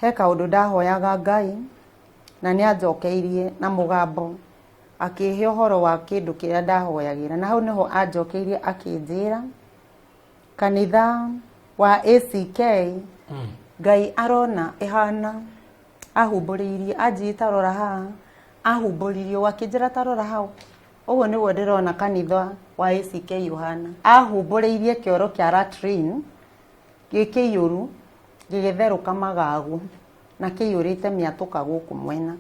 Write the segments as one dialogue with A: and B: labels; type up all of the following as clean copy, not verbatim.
A: He kaũndũ ndahoyaga Ngai na nĩ anjokeirie na mũgambo akĩhe ũhoro wa kĩndũ kĩrĩa ndahoyagĩra. Na hau nĩho anjokeirie akĩnjĩra kanitha wa ACK Ngai arona ĩhana ahumbũrĩirie anjĩrire ta rora haha ahumbũririe ũũ akĩnjĩra ta rora hau. Ũguo nĩguo ndĩrona kanitha wa ACK ũhana. Ahumbũrĩirie kĩoro kĩa latrine gĩ kĩiyũru gĩgĩtherũka magagu na kĩiyũrĩte mĩatũka gũkũ mwena.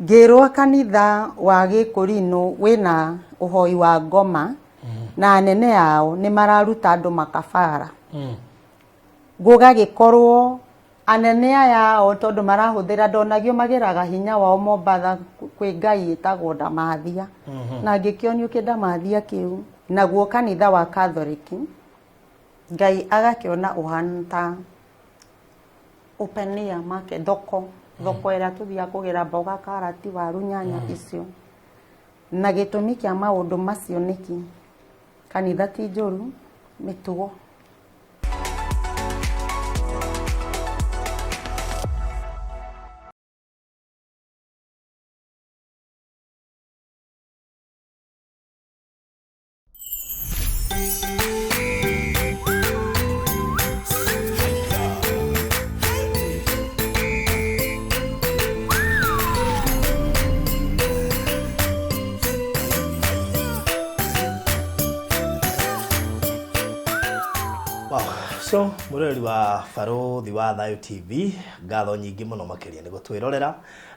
A: Ngĩrwo kanitha wa Gĩkũrinũ wĩna ũhoi wa ngoma na anene ao nĩ mararuta andũ makabara. Gũgagĩkorwo anene aya ao tondũ marahũthĩra ndonagio magĩraga hinya wao Mombatha kwĩ ngai ĩtagwo Ndamathia. Na ngĩkĩonio kĩndamathia kĩu. Naguo kanitha wa Katholiki Ngai agakĩona ũhana ta open air market, thoko, thoko ĩrĩa tũthiaga kũgĩra mboga, karati, waru, nyanya icio. Na gĩtũmi kĩa maũndũ macio nĩkĩ? Kanitha ti njũru, mĩtugo.
B: Wow. So, mũroreri wa Barũthi wa Thayũ TV, ngatho nyingĩ mũno makĩria nĩ gũtwĩrorera.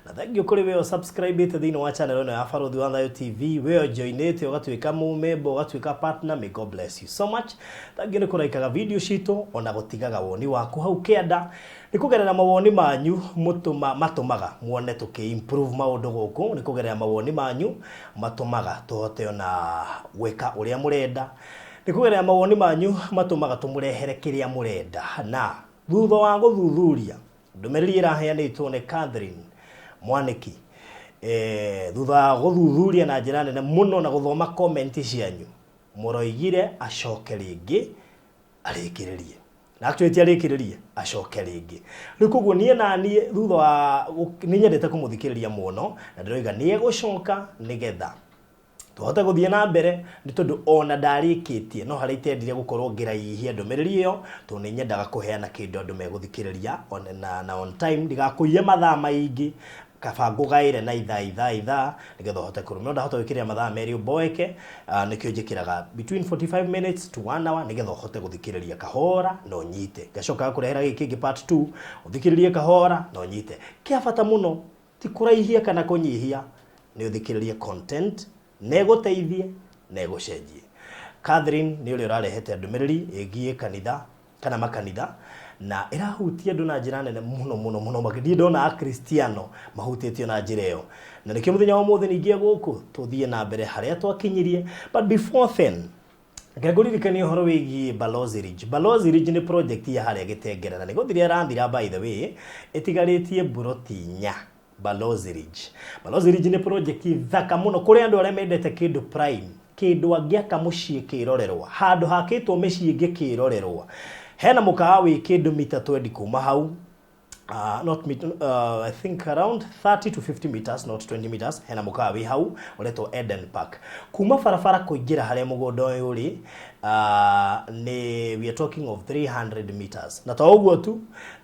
B: Na thengiũ kũrĩ we ũsubscribĩte thĩinĩ wa channel ĩno ya Barũthi wa Thayũ TV, we ũjoinĩte ũgatuĩka mũmemba, ũgatuĩka partner, may God bless you so much. Thengiũ nĩ kũraikaga video citũ, ona gũtigaga woni waku hau kĩanda. Nĩ kũgerera mawoni manyu mũtũma, matũmaga muone tũkĩ improve maũndũ gũkũ, nĩ kũgerera mawoni manyu matũmaga tũhote ona gwĩka ũrĩa mũrenda. Nĩ kũgerera mawoni manyu matũmaga tũmũrehere kĩrĩa mũrenda. Na thutha wa gũthuthuria Ndũmĩrĩri ĩraheanĩtwo nĩ Catherine Mwanĩki eh, thutha wa gũthuthuria na njĩra nene mũno na gũthoma comment cianyu mũroigire acoke rĩngĩ arĩkĩrĩrie na actually ti arĩkĩrĩrie acoke rĩngĩ rĩu koguo niĩ na niĩ thutha wa nĩ nyendete kũmũthikĩrĩria mũno na ndĩroiga nĩ egũcoka nĩgetha tũhote gũthiĩ na mbere nĩ tondũ ona ndarĩkĩtie no harĩa itendire gũkorwo ngĩraihia ndũmĩrĩri ĩyo tondũ nĩ nyendaga kũheana kĩndũ andũ megũthikĩrĩria na, na on time ndigakũiye mathaa maingĩ kaba ngũgaĩre na ithaa ithaa ithaa nĩgetha ũhote kũrũmĩrĩra ndahota gwĩkĩrĩra mathaa merĩ ũmboeke uh, nĩkĩo njĩkĩraga between 45 minutes to 1 hour nĩgetha ũhote gũthikĩrĩria kahora na ũnyite ngacoka ngakũrehera gĩkĩ kĩngĩ part 2 ũthikĩrĩrie kahora na ũnyite kĩa bata mũno Ti kũraihia kana kũnyihia, nĩ ũthikĩrĩrie content na ĩgũteithie na ĩgũcenjie. Catherine nĩ ũrĩa ũrarehete ndũmĩrĩri ĩgiĩ kanitha kana makanitha na ĩrahutia andũ na njĩra nene mũno mũno mũno makĩria ndirĩ ndona akristiano mahutĩtio na njĩra ĩyo na nĩkĩo mũthenya wa ũmũthĩ ningĩ gũkũ tũthiĩ na mbere harĩa twakinyirie but before then Reke ngũririkanie ũhoro wĩgiĩ Balozi Ridge. Balozi Ridge nĩ project ya harĩa Gĩtengera na nĩ gũthira ĩrathira by the way, ĩtigarĩtie mburoti inya. Balozi Ridge. Balozi Ridge nĩ project thaka mũno kũrĩ andũ arĩa mendete kĩndũ prime, kĩndũ angĩaka mũciĩ kĩrorerwa, handũ hakĩtwo mĩciĩ ĩngĩ kĩrorerwa. Hena mũkawa wĩ kĩndũ mita twendi kuma hau, not met, I think around 30 to 50 meters not 20 meters hena mũkawa wĩ hau ũretwo Eden Park kuma barabara kũingĩra harĩa mũgũnda ũyũ ũrĩ nĩ we are talking of 300 meters na to ũguo tu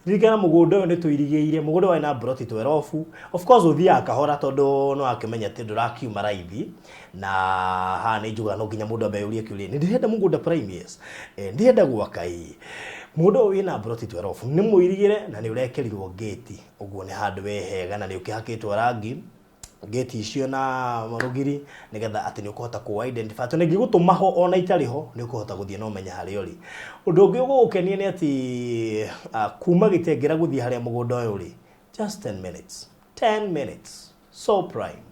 B: ririkana mũgũnda ũyũ nĩ tũirigĩire mũgũnda warĩ na mburoti twerobu of course ũthiaga kahora tondũ no akĩmenya atĩ ndũrakiuma raithi na haha nĩ njugaga no nginya mũndũ ambe eyũrie kĩũria nĩ ndĩrenda mũgũnda prime yes eh, ndĩrenda gwaka ĩ mũgũnda ũyũ wĩna mburoti 12 nĩ mũirigĩre na nĩ ũrekĩrirwo ngĩti ũguo nĩ handũ we hega na nĩ ũkĩhakĩtwo rangi ngĩti icio na rũgiri nĩgetha atĩ nĩ ũkũhota kũ identify tondũ ingĩgũtũma ho ona itarĩ ho nĩ ũkũhota gũthiĩ na ũmenye harĩa ũrĩ ũndũ ũngĩ ũgũgũkenia nĩ atĩ kuma gĩtengera gũthiĩ harĩa mũgũnda ũyũ ũrĩ just 10 minutes 10 minutes So prime.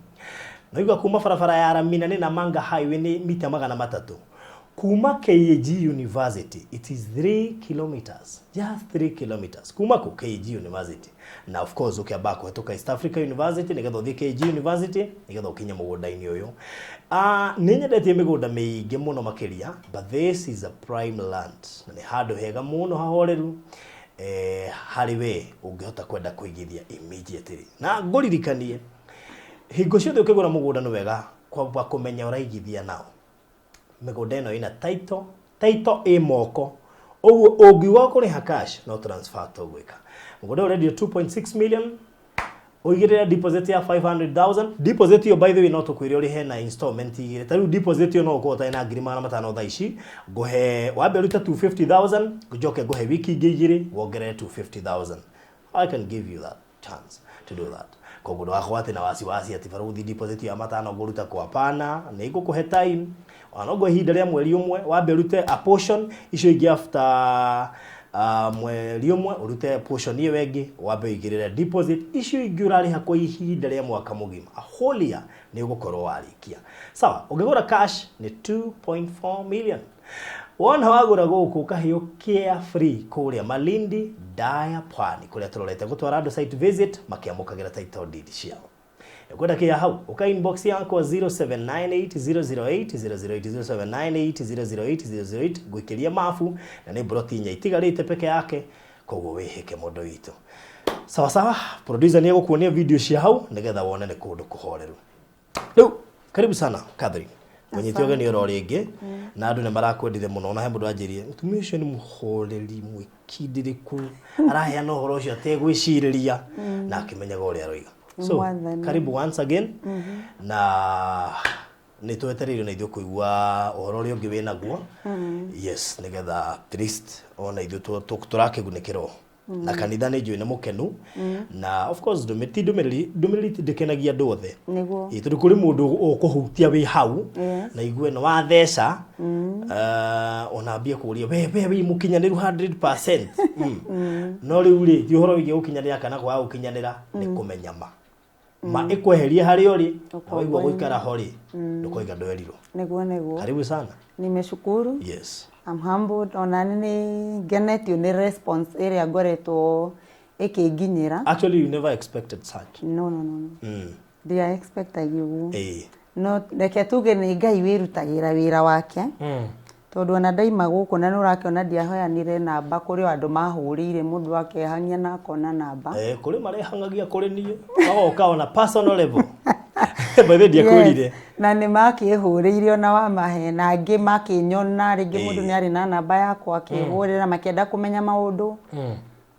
B: Naigua kuma barabara ya Ramina nĩ Namanga Highway nĩ mita magana matatũ. Kuma KAG University it is 3 kilometers. Just 3 kilometers. Kuma ku KAG University. Na of course ũkĩamba kũhetũka East Africa University nĩgetha ũthiĩ KAG University nĩgetha ũkinye mũgũnda-inĩ ũyũ. Ah, nĩ nyendetie mĩgũnda mĩingĩ mũno makĩria but this is a prime land. Na nĩ handũ hega mũno hahoreru. Harĩ we ũngĩhota kwenda kũigithia immediately, na ngũririkanie hingo ciothe ũkĩgũra mũgũnda nĩ wega kwamba kũmenya ũraigithia nao. Mĩgũnda ĩno ĩna title, title ĩ moko, ũguo ũngiuga kũrĩha cash no transfer tũgwĩka. Mũgũnda ũyũ ũrendio 2.6 million, ũigĩrĩre deposit ya 500,000. Deposit ĩyo, by the way, no tũkwĩre ũrĩhe na installment igĩrĩ. Ta rĩu deposit ĩyo no ũkorwo ũtarĩ na 500,000 thaa ici, ngũhe wambe ũrute 250,000, njoke ngũhe wiki ingĩ igĩrĩ wongerere 250,000. I can give you that chance to do that. Koguo ndũgakorwo atĩ na wasiwasi atĩ barũthi deposit ya matano ngũruta kwa. Hapana, nĩ ngũkũhe time, ona no ngũhe ihinda rĩa mweri ũmwe, wambe ũrute a portion, icio ingĩ after mweri ũmwe ũrute portion ĩyo ĩngĩ, wambe ũigĩrĩre deposit, icio ingĩ ũrarĩha kwa ihinda rĩa mwaka mũgima, a whole year, nĩ ũgũkorwo warĩkia. Sawa, ũngĩgũra cash nĩ 2.4 million. Wona wagũra gũkũ ũkaheo care free kũrĩa Malindi Daya Pwani, kũrĩa tũrorete gũtwara andũ site visit makĩamũkagĩra title deed ciao. Ukwenda kia hau uka inbox yakwa 0798008008, 0798008008, ngũikĩria mabu na nĩ broti inya itigarĩte peke yake, koguo wĩhĩke mũndũ witũ. Sawa sawa, producer nĩ egũkuonia video cia hau nĩgetha wone nĩ kũndũ kũhoreru. Rĩu karibu sana Catherine, mũnyite ũgeni oro rĩngĩ, na andũ nĩ marakwendire mũno, na he mũndũ anjĩrire mũtumia ũcio nĩ mũhoreri mwĩkindĩrĩku, araheana ũhoro ũcio ategwĩcirĩria na akĩmenyaga ũrĩa aroiga. So
A: Mwathani.
B: Karibu once again, na nĩ twetereire na ithuĩ kũigua ũhoro ũrĩa ũngĩ wĩnaguo. Yes, nĩgetha at least ona ithuĩ tũrakĩgunĩkĩrwo na kanitha nĩ njũĩ nĩ mũkenu, na of course ti ndũmĩrĩri ndĩkenagia andũ othe.
A: Nĩguo.
B: Ĩ, tondũ kũrĩ mũndũ ũkũhutia wĩ hau na igue nĩ watheca, ona ambie kũria we wĩ mũkinyanĩru 100%. No rĩu rĩ, ti ũhoro wĩgiĩ gũkinyanĩra kana kwaga gũkinyanĩra, nĩ kũmenya ma ma ĩkweherie harĩa ũrĩ na waigua gũikara ho rĩ, ndũkoiga ndwerirwo.
A: Nĩguo.
B: Karibu sana.
A: Nimeshukuru.
B: Yes.
A: I'm humbled, ona nĩ ngenetio nĩ response ĩrĩa ngoretwo ĩkĩnginyĩra.
B: Actually, you never expected such.
A: No. Ndia expectagia ũguo.
B: Ĩĩ.
A: No reke tuge nĩ Ngai wĩrutagĩra wĩra wake, tondũ ona ndaima gũkũ na nĩ ũrakĩona ndiaheanire namba, kũrĩ o andũ mahũrĩire, mũndũ akehang'ia na akona namba.
B: Eh, kũrĩ marehang'agia kũrĩ niĩ magoka ona personal level. By the way, ndiakwĩrire.
A: Yes, na nĩ makĩhũrĩire ona wamahe, na angĩ makĩnyona rĩngĩ mũndũ nĩ arĩ na namba yakwa akĩhũrĩra makĩenda kũmenya maũndũ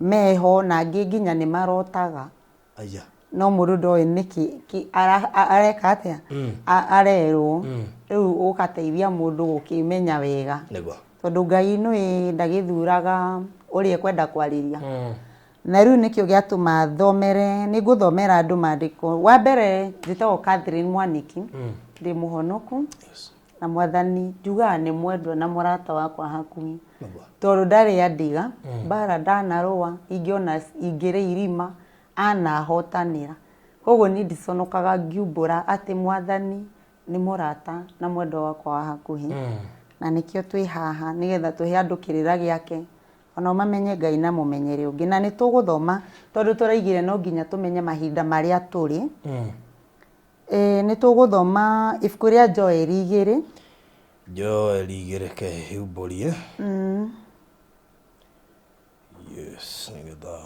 A: meho, na angĩ nginya nĩ marotaga.
B: Aya.
A: No mũndũ ndoĩ nĩkĩ areka atĩa, arerwo rĩu ũgateithia mũndũ gũkĩmenya wega, tondũ Ngai nĩ ndagĩthuraga ũrĩa ekwenda kwarĩria. Na rĩu nĩkĩo gĩatũma thomere, nĩ ngũthomera andũ maandĩko. Wa mbere, njĩtagwo Catherine Mwaniki, ndĩ mũhonoku na Mwathani njugaga nĩ mwendwa na mũrata wakwa hakuhĩ, tondũ ndarĩ andiga mbara ndanarũa, ingĩona ingĩrĩ irima anahotanĩra. Koguo niĩ ndiconokaga ngiumbũra atĩ Mwathani nĩ mũrata na mwendwa wakwa wa hakuhĩ, na nĩkĩo twĩ haha nĩgetha tũhe andũ kĩrĩra gĩake, ona mamenye Ngai na mũmenyere ũngĩ. Na nĩ tũgũthoma tondũ tũraigire no nginya tũmenye mahinda marĩa tũrĩ. Nĩ tũgũthoma ibuku rĩa Joeli 2.
B: Joeli 2, ke humbũrie. Yes, nĩgetha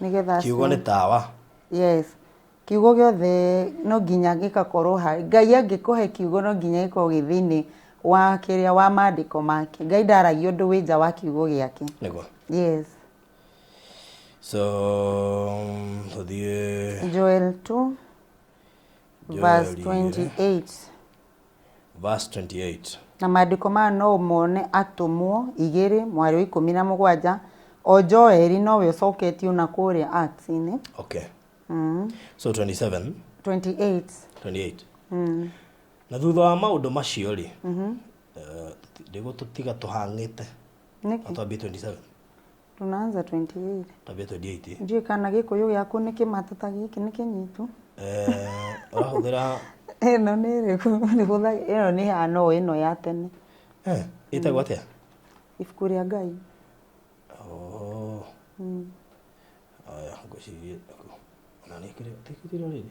A: nĩgetha
B: kiugo nĩ tawa.
A: Yes, kiugo gĩothe no nginya gĩgakorwo harĩ Ngai. Angĩkũhe kiugo, no nginya gĩkorwo gĩ thĩinĩ wa kĩrĩa wa maandĩko make. Ngai ndaragia ũndũ wĩ nja wa kiugo gĩake. Yes.
B: So tũthiĩ.
A: Joel 2 verse
B: Joel 2.
A: 28.
B: Verse 28.
A: Na maandĩko maya no mone Atũmwo 2 mwarĩ wa 17, o Joeli nowe ũcoketio na kũrĩa Acts-inĩ.
B: Okay, so 27.
A: 28.
B: 28. Na thutha wa maũndũ macio rĩ, ndĩgũtũtiga tũhang'ĩte.
A: Nĩkĩ?
B: Twambie 27.
A: Tunaanza 28.
B: Twambie 28.
A: Ndiũĩ kana Gĩkũyũ gĩaku nĩ kĩmatata, gĩkĩ nĩ kĩnyitu.
B: Ũrahũthĩra.
A: Ĩno nĩ ĩrĩkũ? Ĩno nĩ hana o ĩno ya tene.
B: Ĩtagwo atĩa?
A: Ibuku rĩa Ngai.
B: Oh. Aya, ngwĩciria ona nĩ ĩkĩrĩ rĩrĩ.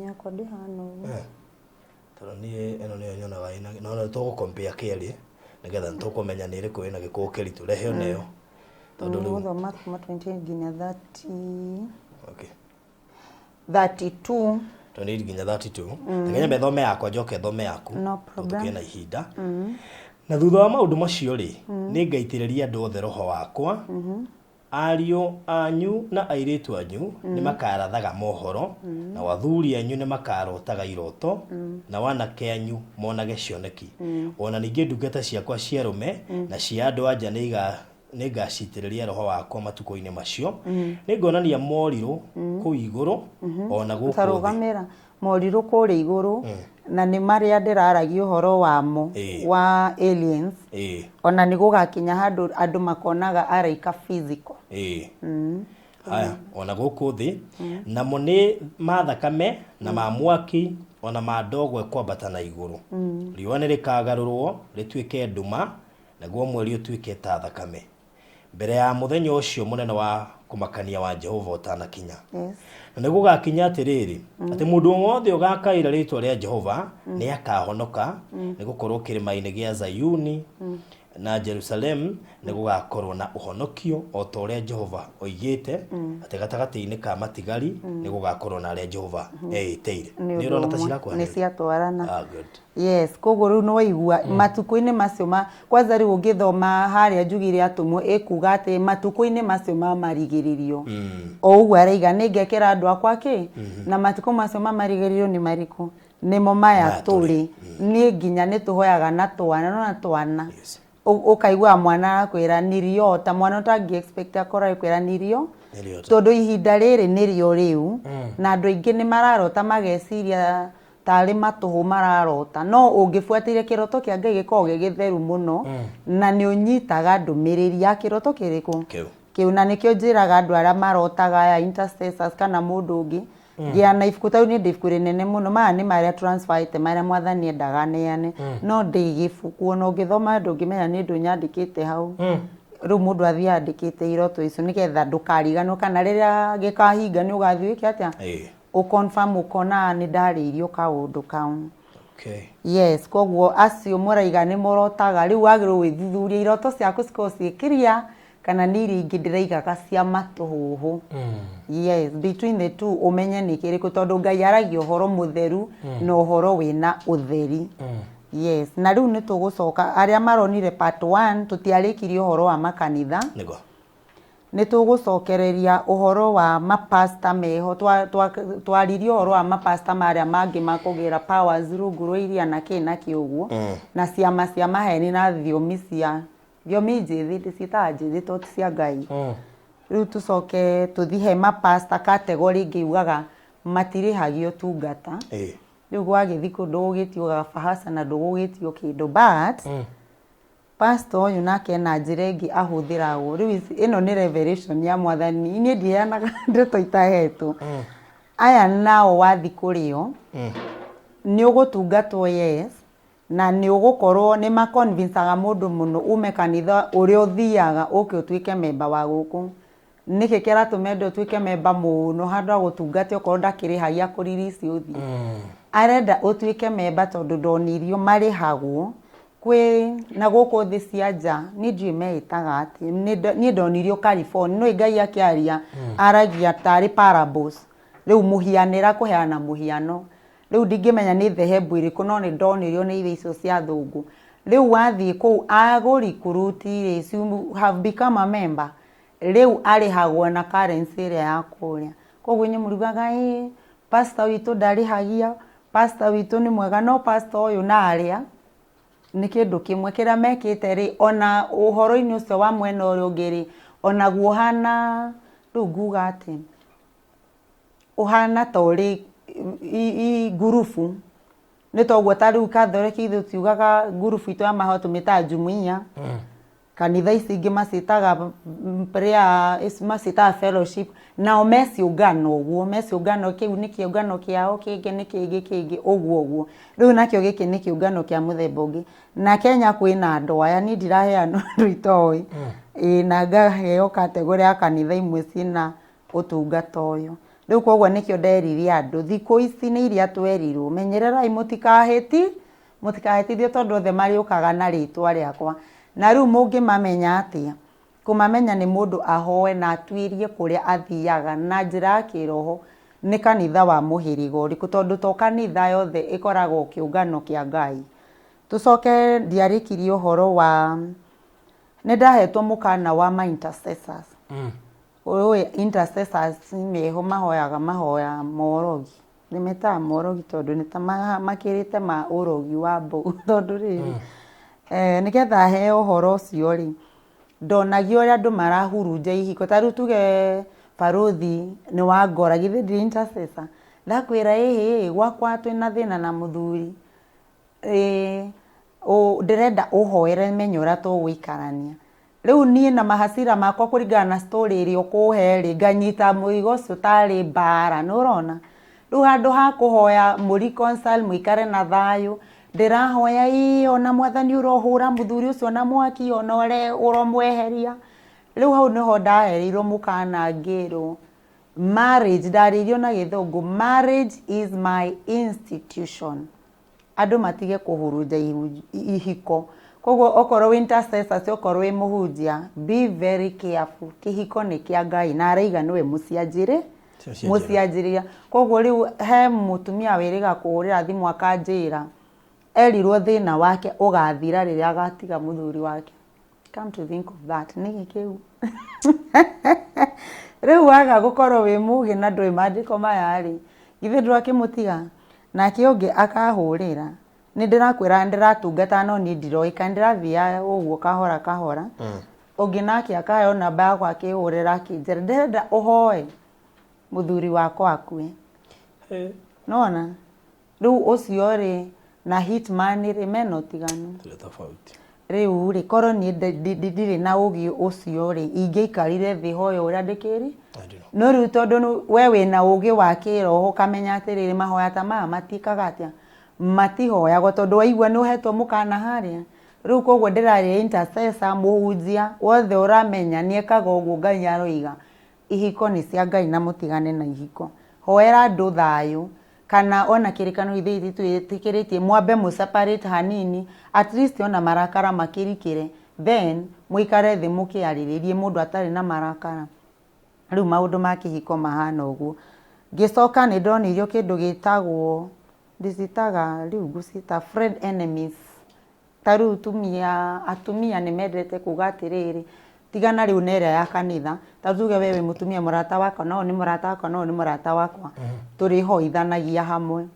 A: Yakwa ndĩhana ũguo.
B: Tondũ niĩ ĩno nĩyo nyonaga ĩna, no no tũgũ compare kĩarĩ. Nĩgetha nĩtũkũmenya nĩ ĩrĩkũ ĩna gĩkũũ kĩritũ. Rehe ona ĩyo. Tondũ rĩu
A: Gũthoma kuma 28 nginya 30.
B: Okay.
A: 32.
B: 28 nginya 32. Reke nyambe thome yakwa njoke thome yaku.
A: No problem.
B: Tũkĩe na ihinda. Na thutha wa maũndũ macio rĩ, nĩ ngaitĩrĩria andũ othe roho wakwa. Ariũ anyu na airĩtu anyu nĩ makarathaga mohoro, nao athuri anyu nĩ makarotaga iroto, nao anake anyu monage cioneki. Ona ningĩ ndungata ciakwa cia arũme na cia andũ anja nĩ ngacitĩrĩria roho wakwa matukũ-inĩ macio. Nĩ ngonania morirũ kũu igũrũ ona gũkũ thĩ.
A: Tarũgamĩra morirũ kũrĩa igũrũ, na nĩ marĩa ndĩraragia ũhoro wamo wa aliens. Ona nĩ gũgakinya handũ andũ makonaga araika physical.
B: Haya, ona gũkũ thĩ, namo nĩ ma thakame na ma mwaki ona ma ndogo ĩkwambata na igũrũ. Riũa nĩ rĩkagarũrwo rĩtuĩke nduma, naguo mweri ũtuĩke ta thakame, mbere ya mũthenya ũcio mũnene wa kũmakania wa Jehova ũtanakinya. Na nĩ gũgakinya atĩrĩrĩ, atĩ mũndũ o wothe ũgakaĩra rĩtwa rĩa Jehova nĩ akahonoka, nĩ gũkorwo kĩrĩma-inĩ gĩa Zayuni na Jerusalemu nĩ gũgakorwo na ũhonokio, o ta ũrĩa Jehova oigĩte, atĩ gatagatĩ-inĩ ka matigari nĩ gũgakorwo na arĩa Jehova eĩtĩire.
A: Nĩ
B: Nĩ ũrona ta
A: ũndũ ũmwe, nĩ
B: cirakuhanĩrĩria?
A: ciatwarana.
B: Ah, good.
A: Yes, koguo rĩu nĩwaigua matukũ-inĩ macio ma kwanza rĩu ũngĩthoma harĩa njugire atũmwo ĩkuga atĩ matukũ-inĩ macio ma marigĩrĩrio, o ũguo araiga nĩ ngekĩra andũ akwa kĩ, na matukũ macio ma marigĩrĩrio nĩ marĩkũ? Nĩmo maya
B: Maya tũrĩ.
A: tũrĩ. Niĩ nginya nĩ tũhoyaga na twana, nona twana.
B: Yes.
A: Ũkaigua mwana arakwĩra nĩrio, ta mwana ũtangĩ expect akorwo agĩkwĩra nĩrio,
B: Nĩrio.
A: tondũ ihinda rĩrĩ nĩrĩo rĩu, na andũ aingĩ nĩ mararota mageciria tarĩ matũhũ mararota, no ũngĩbuatĩire kĩroto kĩa Ngai gĩkoragwo gĩ gĩtheru mũno, na nĩ ũnyitaga ndũmĩrĩri ya kĩroto kĩrĩkũ?
B: Kĩu.
A: Kĩu. Na nĩkĩo njĩraga andũ arĩa marotaga aya intercessors kana mũndũ ũngĩ, ngĩa na ibuku, tarĩu niĩ ndĩ ibuku rĩnene mũno, maya nĩ marĩa transferĩte marĩa mwathani endaga neane, no ndĩ gĩbuku ona ũngĩthoma ndũngĩmenya nĩ ũndũ nyandĩkĩte hau. Rĩu mũndũ athiĩ andĩkĩte iroto icio nĩgetha ndũkariganĩrwo, kana rĩrĩa gĩkahinga nĩ ũgathiĩ wĩke atĩa? Ũconfirm ũkona nĩ ndarĩirio kaũndũ kau.
B: Okay.
A: Yes, koguo acio mũraiga nĩ mũrotaga, rĩu wagĩrĩirwo gwĩthuthuria iroto ciaku cikorwo ciĩ clear kana nĩ iria ingĩ ndĩraigaga cia matũhũhũ. Yes, between the two ũmenye nĩ kĩrĩkũ, tondũ Ngai aragia ũhoro mũtheru na ũhoro wĩna ũtheri. Yes, na rĩu nĩ tũgũcoka arĩa maronire part 1 tũtiarĩkirie ũhoro wa makanitha.
B: Nĩguo.
A: Nĩ tũgũcokereria ũhoro wa mapasta meho, twaririe ũhoro wa mapasta marĩa mangĩ makũgĩra powers rungu rwa iria na kĩ na kĩ ũguo, na ciama cia maheni na thiomi cia thiomi njĩthĩ, ndĩciĩtaga njĩthĩ tondũ ti cia Ngai. Rĩu tũcoke tũthiĩ he mapasta category ĩngĩ yugaga matirĩhagio ũtungata. Rĩu gwagĩthiĩ kũndũ ndũgũgĩtio gabahaca na ndũgũgĩtio kĩndũ, but pastor ũyũ nake ena njĩra ĩngĩ ahũthĩragwo. Rĩu ĩno nĩ revelation ya mwathani, niĩ ndiheanaga ndeto itahetwo. Aya nao wathiĩ kũrĩo, nĩ ũgũtungatwo, yes, na nĩ ũgũkorwo nĩ maconvincaga mũndũ mũno ume kanitha ũrĩa ũthiaga ũke ũtuĩke memba wa gũkũ. Nĩkĩ kĩratũma ende ũtuĩke memba mũno handũ ha gũtungata okorwo ndakĩrĩhagia kũririci ũthiĩ? Arenda ũtuĩke memba tondũ ndonirio marĩhagwo kwĩ na gũkũ thĩ cia nja, niĩ ndiũĩ meĩtaga atĩ. Niĩ ndonirio California, no Ngai akĩaria aragia tarĩ parables, rĩu mũhianĩra kũheana mũhiano, rĩu ndingĩmenya nĩ dhehebu ĩrĩkũ, no nĩ ndonirio nĩ iria icio cia thũngũ. Rĩu wathiĩ kũu agũrikuruti rĩ, you have become a member, rĩu arĩhagwo na currency ĩrĩa ya kũrĩa. Koguo inyuĩ mũriugaga ĩ pastor witũ ndarĩhagia, pastor witũ nĩ mwega, no pastor ũyũ na arĩa nĩ kĩndũ kĩmwe kĩrĩa mekĩte rĩ, ona ũhoro-inĩ ũcio wa mwena ũrĩa ũngĩ rĩ, onaguo ũhana, rĩu nguga atĩ ũhana ta ũrĩ ngurubu, nĩ toguo ta rĩu Catholic ithuĩ tugaga ngurubu itũ ya mahoya tũmĩtaga jumuiya. Kanitha ici ingĩ maciĩtaga prayer, maciĩtaga fellowship, nao me ciũngano ũguo, me ciũngano kĩu nĩ kĩũngano kĩao, kĩngĩ nĩ kĩngĩ kĩngĩ ũguo ũguo. Rĩu nakĩo gĩkĩ nĩ kĩũngano kĩa mũthemba ũngĩ. Na Kenya kwĩna andũ aya, niĩ ndiraheana ũndũ itoĩ. Ĩĩ, na ngaheo category ya kanitha imwe ciĩna ũtungata ũyũ. Rĩu koguo nĩkĩo nderire andũ, thikũ ici nĩ iria twerirwo, menyererai mũtikahĩti, Mũtikahĩtithio tondũ othe marĩũkaga na rĩtwa rĩakwa. Na rĩu mũngĩmamenya atĩa? Kũmamenya nĩ mũndũ ahoe na atuĩrie kũrĩa athiaga na njĩra ya kĩroho nĩ kanitha wa mũhĩrĩga ũrĩkũ, tondũ to kanitha yothe ĩkoragwo kĩũngano kĩa Ngai. Tũcoke ndiarĩkirie ũhoro wa, nĩ ndahetwo mũkana wa ma intercessors. Ũĩ intercessors meho mahoyaga mahoya morogi. Ndĩmetaga morogi tondũ nĩ ta makĩrĩte ma ũrogi wa mbũgũ tondũ rĩrĩ, nĩgetha heo ũhoro ũcio rĩ, ndonagio ũrĩa andũ marahurunja ihiko. Ta rĩu tuge barũthi nĩ wangora, githĩ ndirĩ intercessor? Ndakwĩra ĩhĩ, gwakwa twĩna thĩna na mũthuri, ndĩrenda ũhoere menye ũrĩa tũgũikarania. Rĩu niĩ na mahasira makwa kũringana na story ĩrĩa ũkũhe rĩ, nganyita mũrigo ũcio tarĩ mbara, nĩ ũrona? Rĩu handũ ha kũhoya mũ reconcile mũikare na thayũ, ndĩrahoya ĩĩ ona mwathani ũrohũra mũthuri ũcio na mwaki, ona ũromweheria. Rĩu hau nĩho ndahereirwo mũkana ngĩrwo, marriage, ndarĩirio na gĩthũngũ, marriage is my institution. Andũ matige kũhurunja ihiko. Koguo okorwo wĩ intercessors, okorwo wĩ mũhunjia, be very careful. Kĩhiko nĩ kĩa Ngai na araiga nĩwe mũcianjĩrĩ, mũcianjĩrĩria. Koguo rĩu he mũtumia wĩrĩga kũhũrĩra thimũ akanjĩra, erirwo thĩna wake ũgathira rĩrĩa agatiga mũthuri wake. Come to think of that, nĩkĩ kĩu? Rĩu waga gũkorwo wĩ mũgĩ na ndũĩ maandĩko maya rĩ, githĩ ndwakĩmũtiga? Nake ũngĩ akahũrĩra, nĩ ndĩrakwĩra ndĩratungata no niĩ ndiroĩka, ndĩrathiaga ũguo kahora kahora. Ũngĩ nake akaheo namba yakwa akĩhũrĩra akĩnjĩra ndĩrenda ũhoe mũthuri wakwa akue. Nĩwona? Rĩu ũcio rĩ na hitman rĩ mena ũtiganu. Rĩu rĩ korwo niĩ ndirĩ na ũgĩ ũcio rĩ ingĩaikarire thĩ hoye ũrĩa ndĩkĩri. No rĩu tondũ we wĩna ũgĩ wa kĩroho ũkamenya atĩrĩrĩ mahoya ta maya matiĩkaga atĩa, matihoyagwo tondũ waigua nĩ ũhetwo mũkana harĩa. Rĩu koguo ndĩraria intercessor, mũhunjia wothe ũramenya nĩ ekaga ũguo Ngai aroiga, ihiko nĩ cia Ngai na mũtigane na ihiko. Hoera andũ thayũ kana ona kĩrĩkanĩro ithuĩ gĩtitwĩtĩkĩrĩtie mwambe mũ separate hanini at least ona marakara makĩrikĩre then mũikare thĩ mũkĩarĩrĩrie mũndũ atarĩ na marakara. Rĩu maũndũ ma kĩhiko mahana ũguo. Ngĩcoka nĩ ndonirio kĩndũ gĩtagwo, ndĩciĩtaga rĩu ngũciĩta friend enemies. Ta rĩu tumia, atumia nĩ mendete kuga atĩrĩrĩ, tigana rĩu na ĩrĩa ya kanitha, ta tuge we wĩ mũtumia mũrata wakwa na ũyũ nĩ mũrata wakwa na ũyũ nĩ mũrata wakwa, tũrĩhoithanagia hamwe.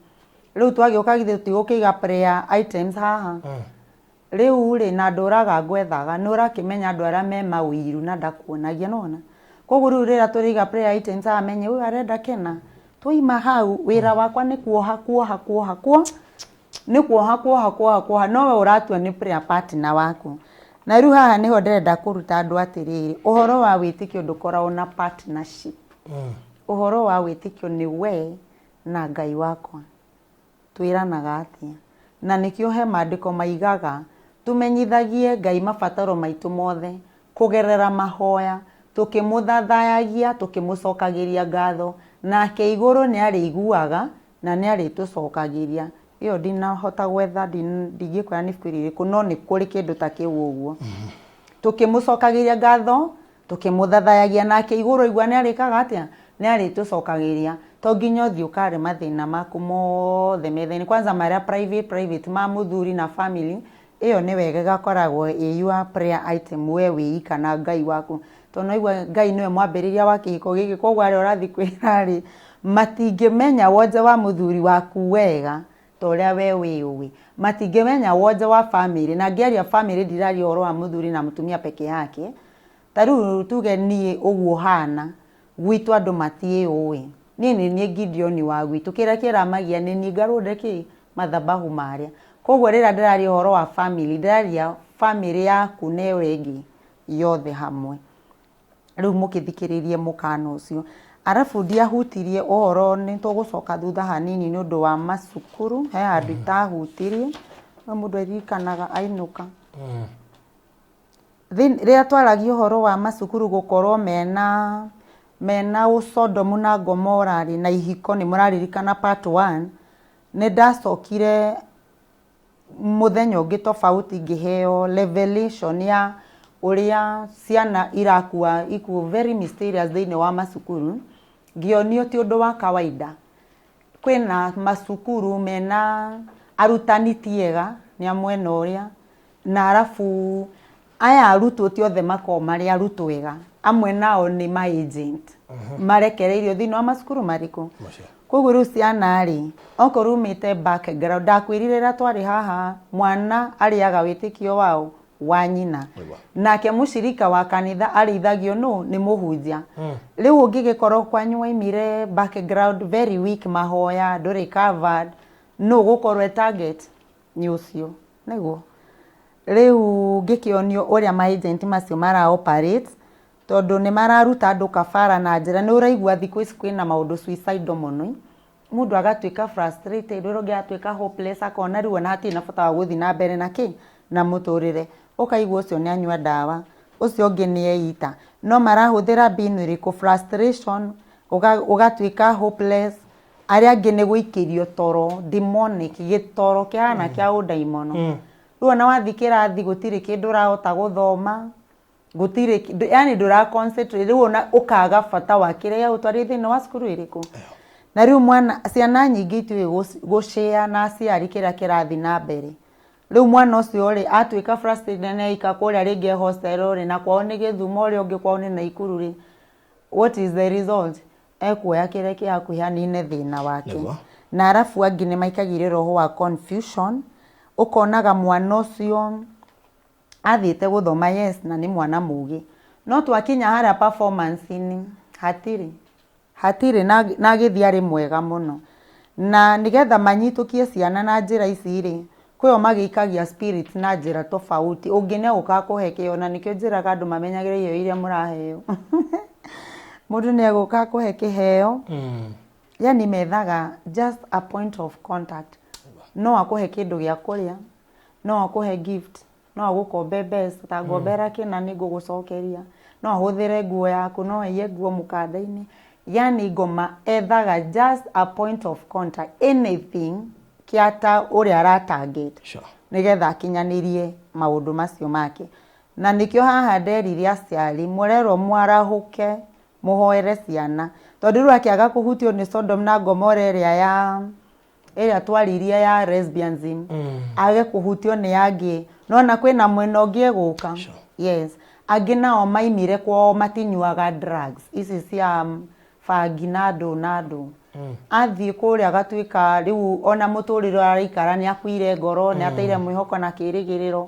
A: Rĩu twagĩũka githĩ tũtigũkĩiga prayer items haha? Rĩu rĩ, na ndũraga ngwethaga, nĩ ũrakĩmenya andũ arĩa me maũiru na ndakuonagia, nĩ wona? Koguo rĩu rĩrĩa tũrĩiga prayer items haha menye ũyũ arenda kĩna, twaima hau, wĩra wakwa nĩ kuoha kuoha kuoha kuoha, nĩ kuoha kuoha kuoha kuoha, no we ũratua nĩ prayer partner waku. Na rĩu haha nĩho ndĩrenda kũruta andũ atĩrĩrĩ, ũhoro wa wĩtĩkio ndũkoragwo na partnership. Ũhoro wa wĩtĩkio nĩ we na Ngai wakwa. Twĩranaga atĩa? Na nĩkĩo he maandĩko maigaga tũmenyithagie Ngai mabataro maitũ mothe kũgerera mahoya, tũkĩmũthathayagia tũkĩmũcokagĩria ngatho, nake igũrũ nĩ arĩiguaga na nĩ arĩtũcokagĩria. Ĩyo ndinahota gwetha, ndingĩkwĩra nĩ ibuku rĩrĩkũ, no nĩ kũrĩ kĩndũ ta kĩu ũguo. Tũkĩmũcokagĩria ngatho Tũkĩmũthathayagia nake igũrũ aigua nĩ arĩkaga atĩa? Nĩ arĩtũcokagĩria. To nginya ũthiĩ ũkare mathĩna maku mothe metha-inĩ. Kwanza marĩa private private ma mũthuri na family, ĩyo nĩ wega ĩgakoragwo ĩ your prayer item we wĩ ika na Ngai waku. Tondũ nĩ waigua Ngai nĩwe mwambĩrĩria wa kĩhiko gĩkĩ koguo arĩa ũrathiĩ kwĩra rĩ, matingĩmenya wonje wa mũthuri waku wega ta ũrĩa we wĩũĩ. Matingĩmenya wonje wa family, na ngĩaria family ndiraria ũhoro wa mũthuri na mũtumia peke yake. Ta rĩu tuge niĩ ũguo hana, gwitũ andũ matiĩũĩ. Niĩ nĩ niĩ Gideoni wa gwitũ, kĩrĩa kĩramagia nĩ niĩ ngarũnde kĩ? Mathabahu marĩa. Koguo rĩrĩa ndĩraria ũhoro wa family, ndĩraria family yaku na ĩyo ĩngĩ yothe hamwe. Rĩu mũkĩthikĩrĩrie mũkana ũcio. Arabu ndiahutirie ũhoro, nĩ tũgũcoka thutha hanini nĩ ũndũ wa macukuru, he handũ itahutirie, no mũndũ aririkanaga ainũka. Rĩrĩa twaragia ũhoro wa macukuru gũkorwo mena ũcondomu na Gomora rĩ, na ihiko nĩ mũraririkana part one, nĩ ndacokire Mũthenya ũngĩ tofauti ngĩheo revelation ya ũrĩa ciana irakua ikuũ very mysterious thĩinĩ wa macukuru, ngĩonio ti ũndũ wa kawaida. Kwĩna macukuru mena arutani ti ega, nĩ a mwena ũrĩa, na arabu aya arutwo ti othe makoragwo marĩ arutwo ega, amwe nao nĩ ma agent marekereirio thĩinĩ wa macukuru marĩkũ?
B: Macio.
A: Koguo rĩu ciana rĩ, okorwo umĩte background, ndakwĩrire rĩrĩa twarĩ haha, mwana arĩaga wĩtĩkio wao wa nyina.
B: Nĩguo.
A: Nake mũcirika wa kanitha arĩithagio nũ? Nĩ mũhunjia. Rĩu ũngĩgĩkorwo kwanyu waimire background very weak, mahoya ndũrĩ covered, nũ ũgũkorwo e target? Nĩ ũcio. Nĩguo rĩu ngĩkĩonio ũrĩa ma agent macio mara operate, tondũ nĩ mararuta andũ kabara na njĩra nĩ ũraigua thikũ ici kwĩna maũndũ suicidal mũno, mũndũ agatuĩka frustrated, ũrĩa ũngĩ agatuĩka hopeless, akona rĩu ona hatirĩ na bata wa gũthiĩ na mbere na kĩ na mũtũrĩre, ũkaigua ũcio nĩ anyua ndawa, ũcio ũngĩ nĩ eita, no marahũthĩra mbinu ĩrĩkũ? Frustration, ũgatuĩka hopeless. Arĩa angĩ nĩ gũikĩrio toro demonic, gĩtoro kĩhana kĩa ũndaimono. Rĩu ona wathiĩ kĩrathi gũtirĩ kĩndũ ũrahota gũthoma, gũtirĩ yani ndũra concentrate, rĩu ona ũkaga bata wa kĩrĩa gĩagũtwarire thĩinĩ wa cukuru ĩrĩkũ. Na rĩu mwana, ciana nyingĩ itiũĩ gũshare na aciari kĩrĩa kĩrathiĩ na mbere. Rĩu mwana ũcio rĩ, atuĩka frustrated na nĩaika kũrĩa rĩngĩ hostel rĩ, na kwao nĩ Gĩthumo, ũrĩa ũngĩ kwao nĩ Naikuru rĩ, what is the result? Ekuoya kĩrĩa kĩ hakuhĩ anine thĩna wake. Na arabu angĩ nĩ maikagĩire roho wa confusion, ũkonaga mwana ũcio athiĩte gũthoma, yes, na nĩ mwana mũgĩ, no twakinya harĩa performance-inĩ hatirĩ hatirĩ, na agĩthiĩ arĩ mwega mũno. Na nĩgetha manyitũkie ciana na njĩra ici rĩ, kwĩo magĩikagia spirit na njĩra tofauti. Ũngĩ nĩ egũka kũhe kĩheo, na nĩkĩo njĩraga andũ mamenyagĩre iheo iria mũraheo. Mũndũ nĩ egũka kũhe kĩheo, yani methaga just a point of contact. No akũhe kĩndũ gĩa kũrĩa, no akũhe gift, no agũkombe mbeca, ta ngombera kĩna nĩ ngũgũcokeria, no ahũthĩre nguo yaku, no aiye nguo mũkanda-inĩ. Yani ngoma ethaga just a point of contact, anything kĩa ta ũrĩa ara target, nĩgetha akinyanĩrie maũndũ macio make. Na nĩkĩo haha nderire aciari mũrerwo mwarahũke, mũhoere ciana, tondũ rĩu akĩaga kũhutio nĩ Sodom na Gomora ĩrĩa ya ĩrĩa twaririe ya lesbianism, age kũhutio nĩ angĩ, nona kwĩna mwena ũngĩ egũka. Yes, angĩ nao maimire kwao matinyuaga drugs ici cia bangi na ndũ na ndũ, athiĩ kũrĩa agatuĩka rĩu ona mũtũrĩre araikara nĩ akuire ngoro, nĩ ateire mwĩhoko na kĩrĩgĩrĩro.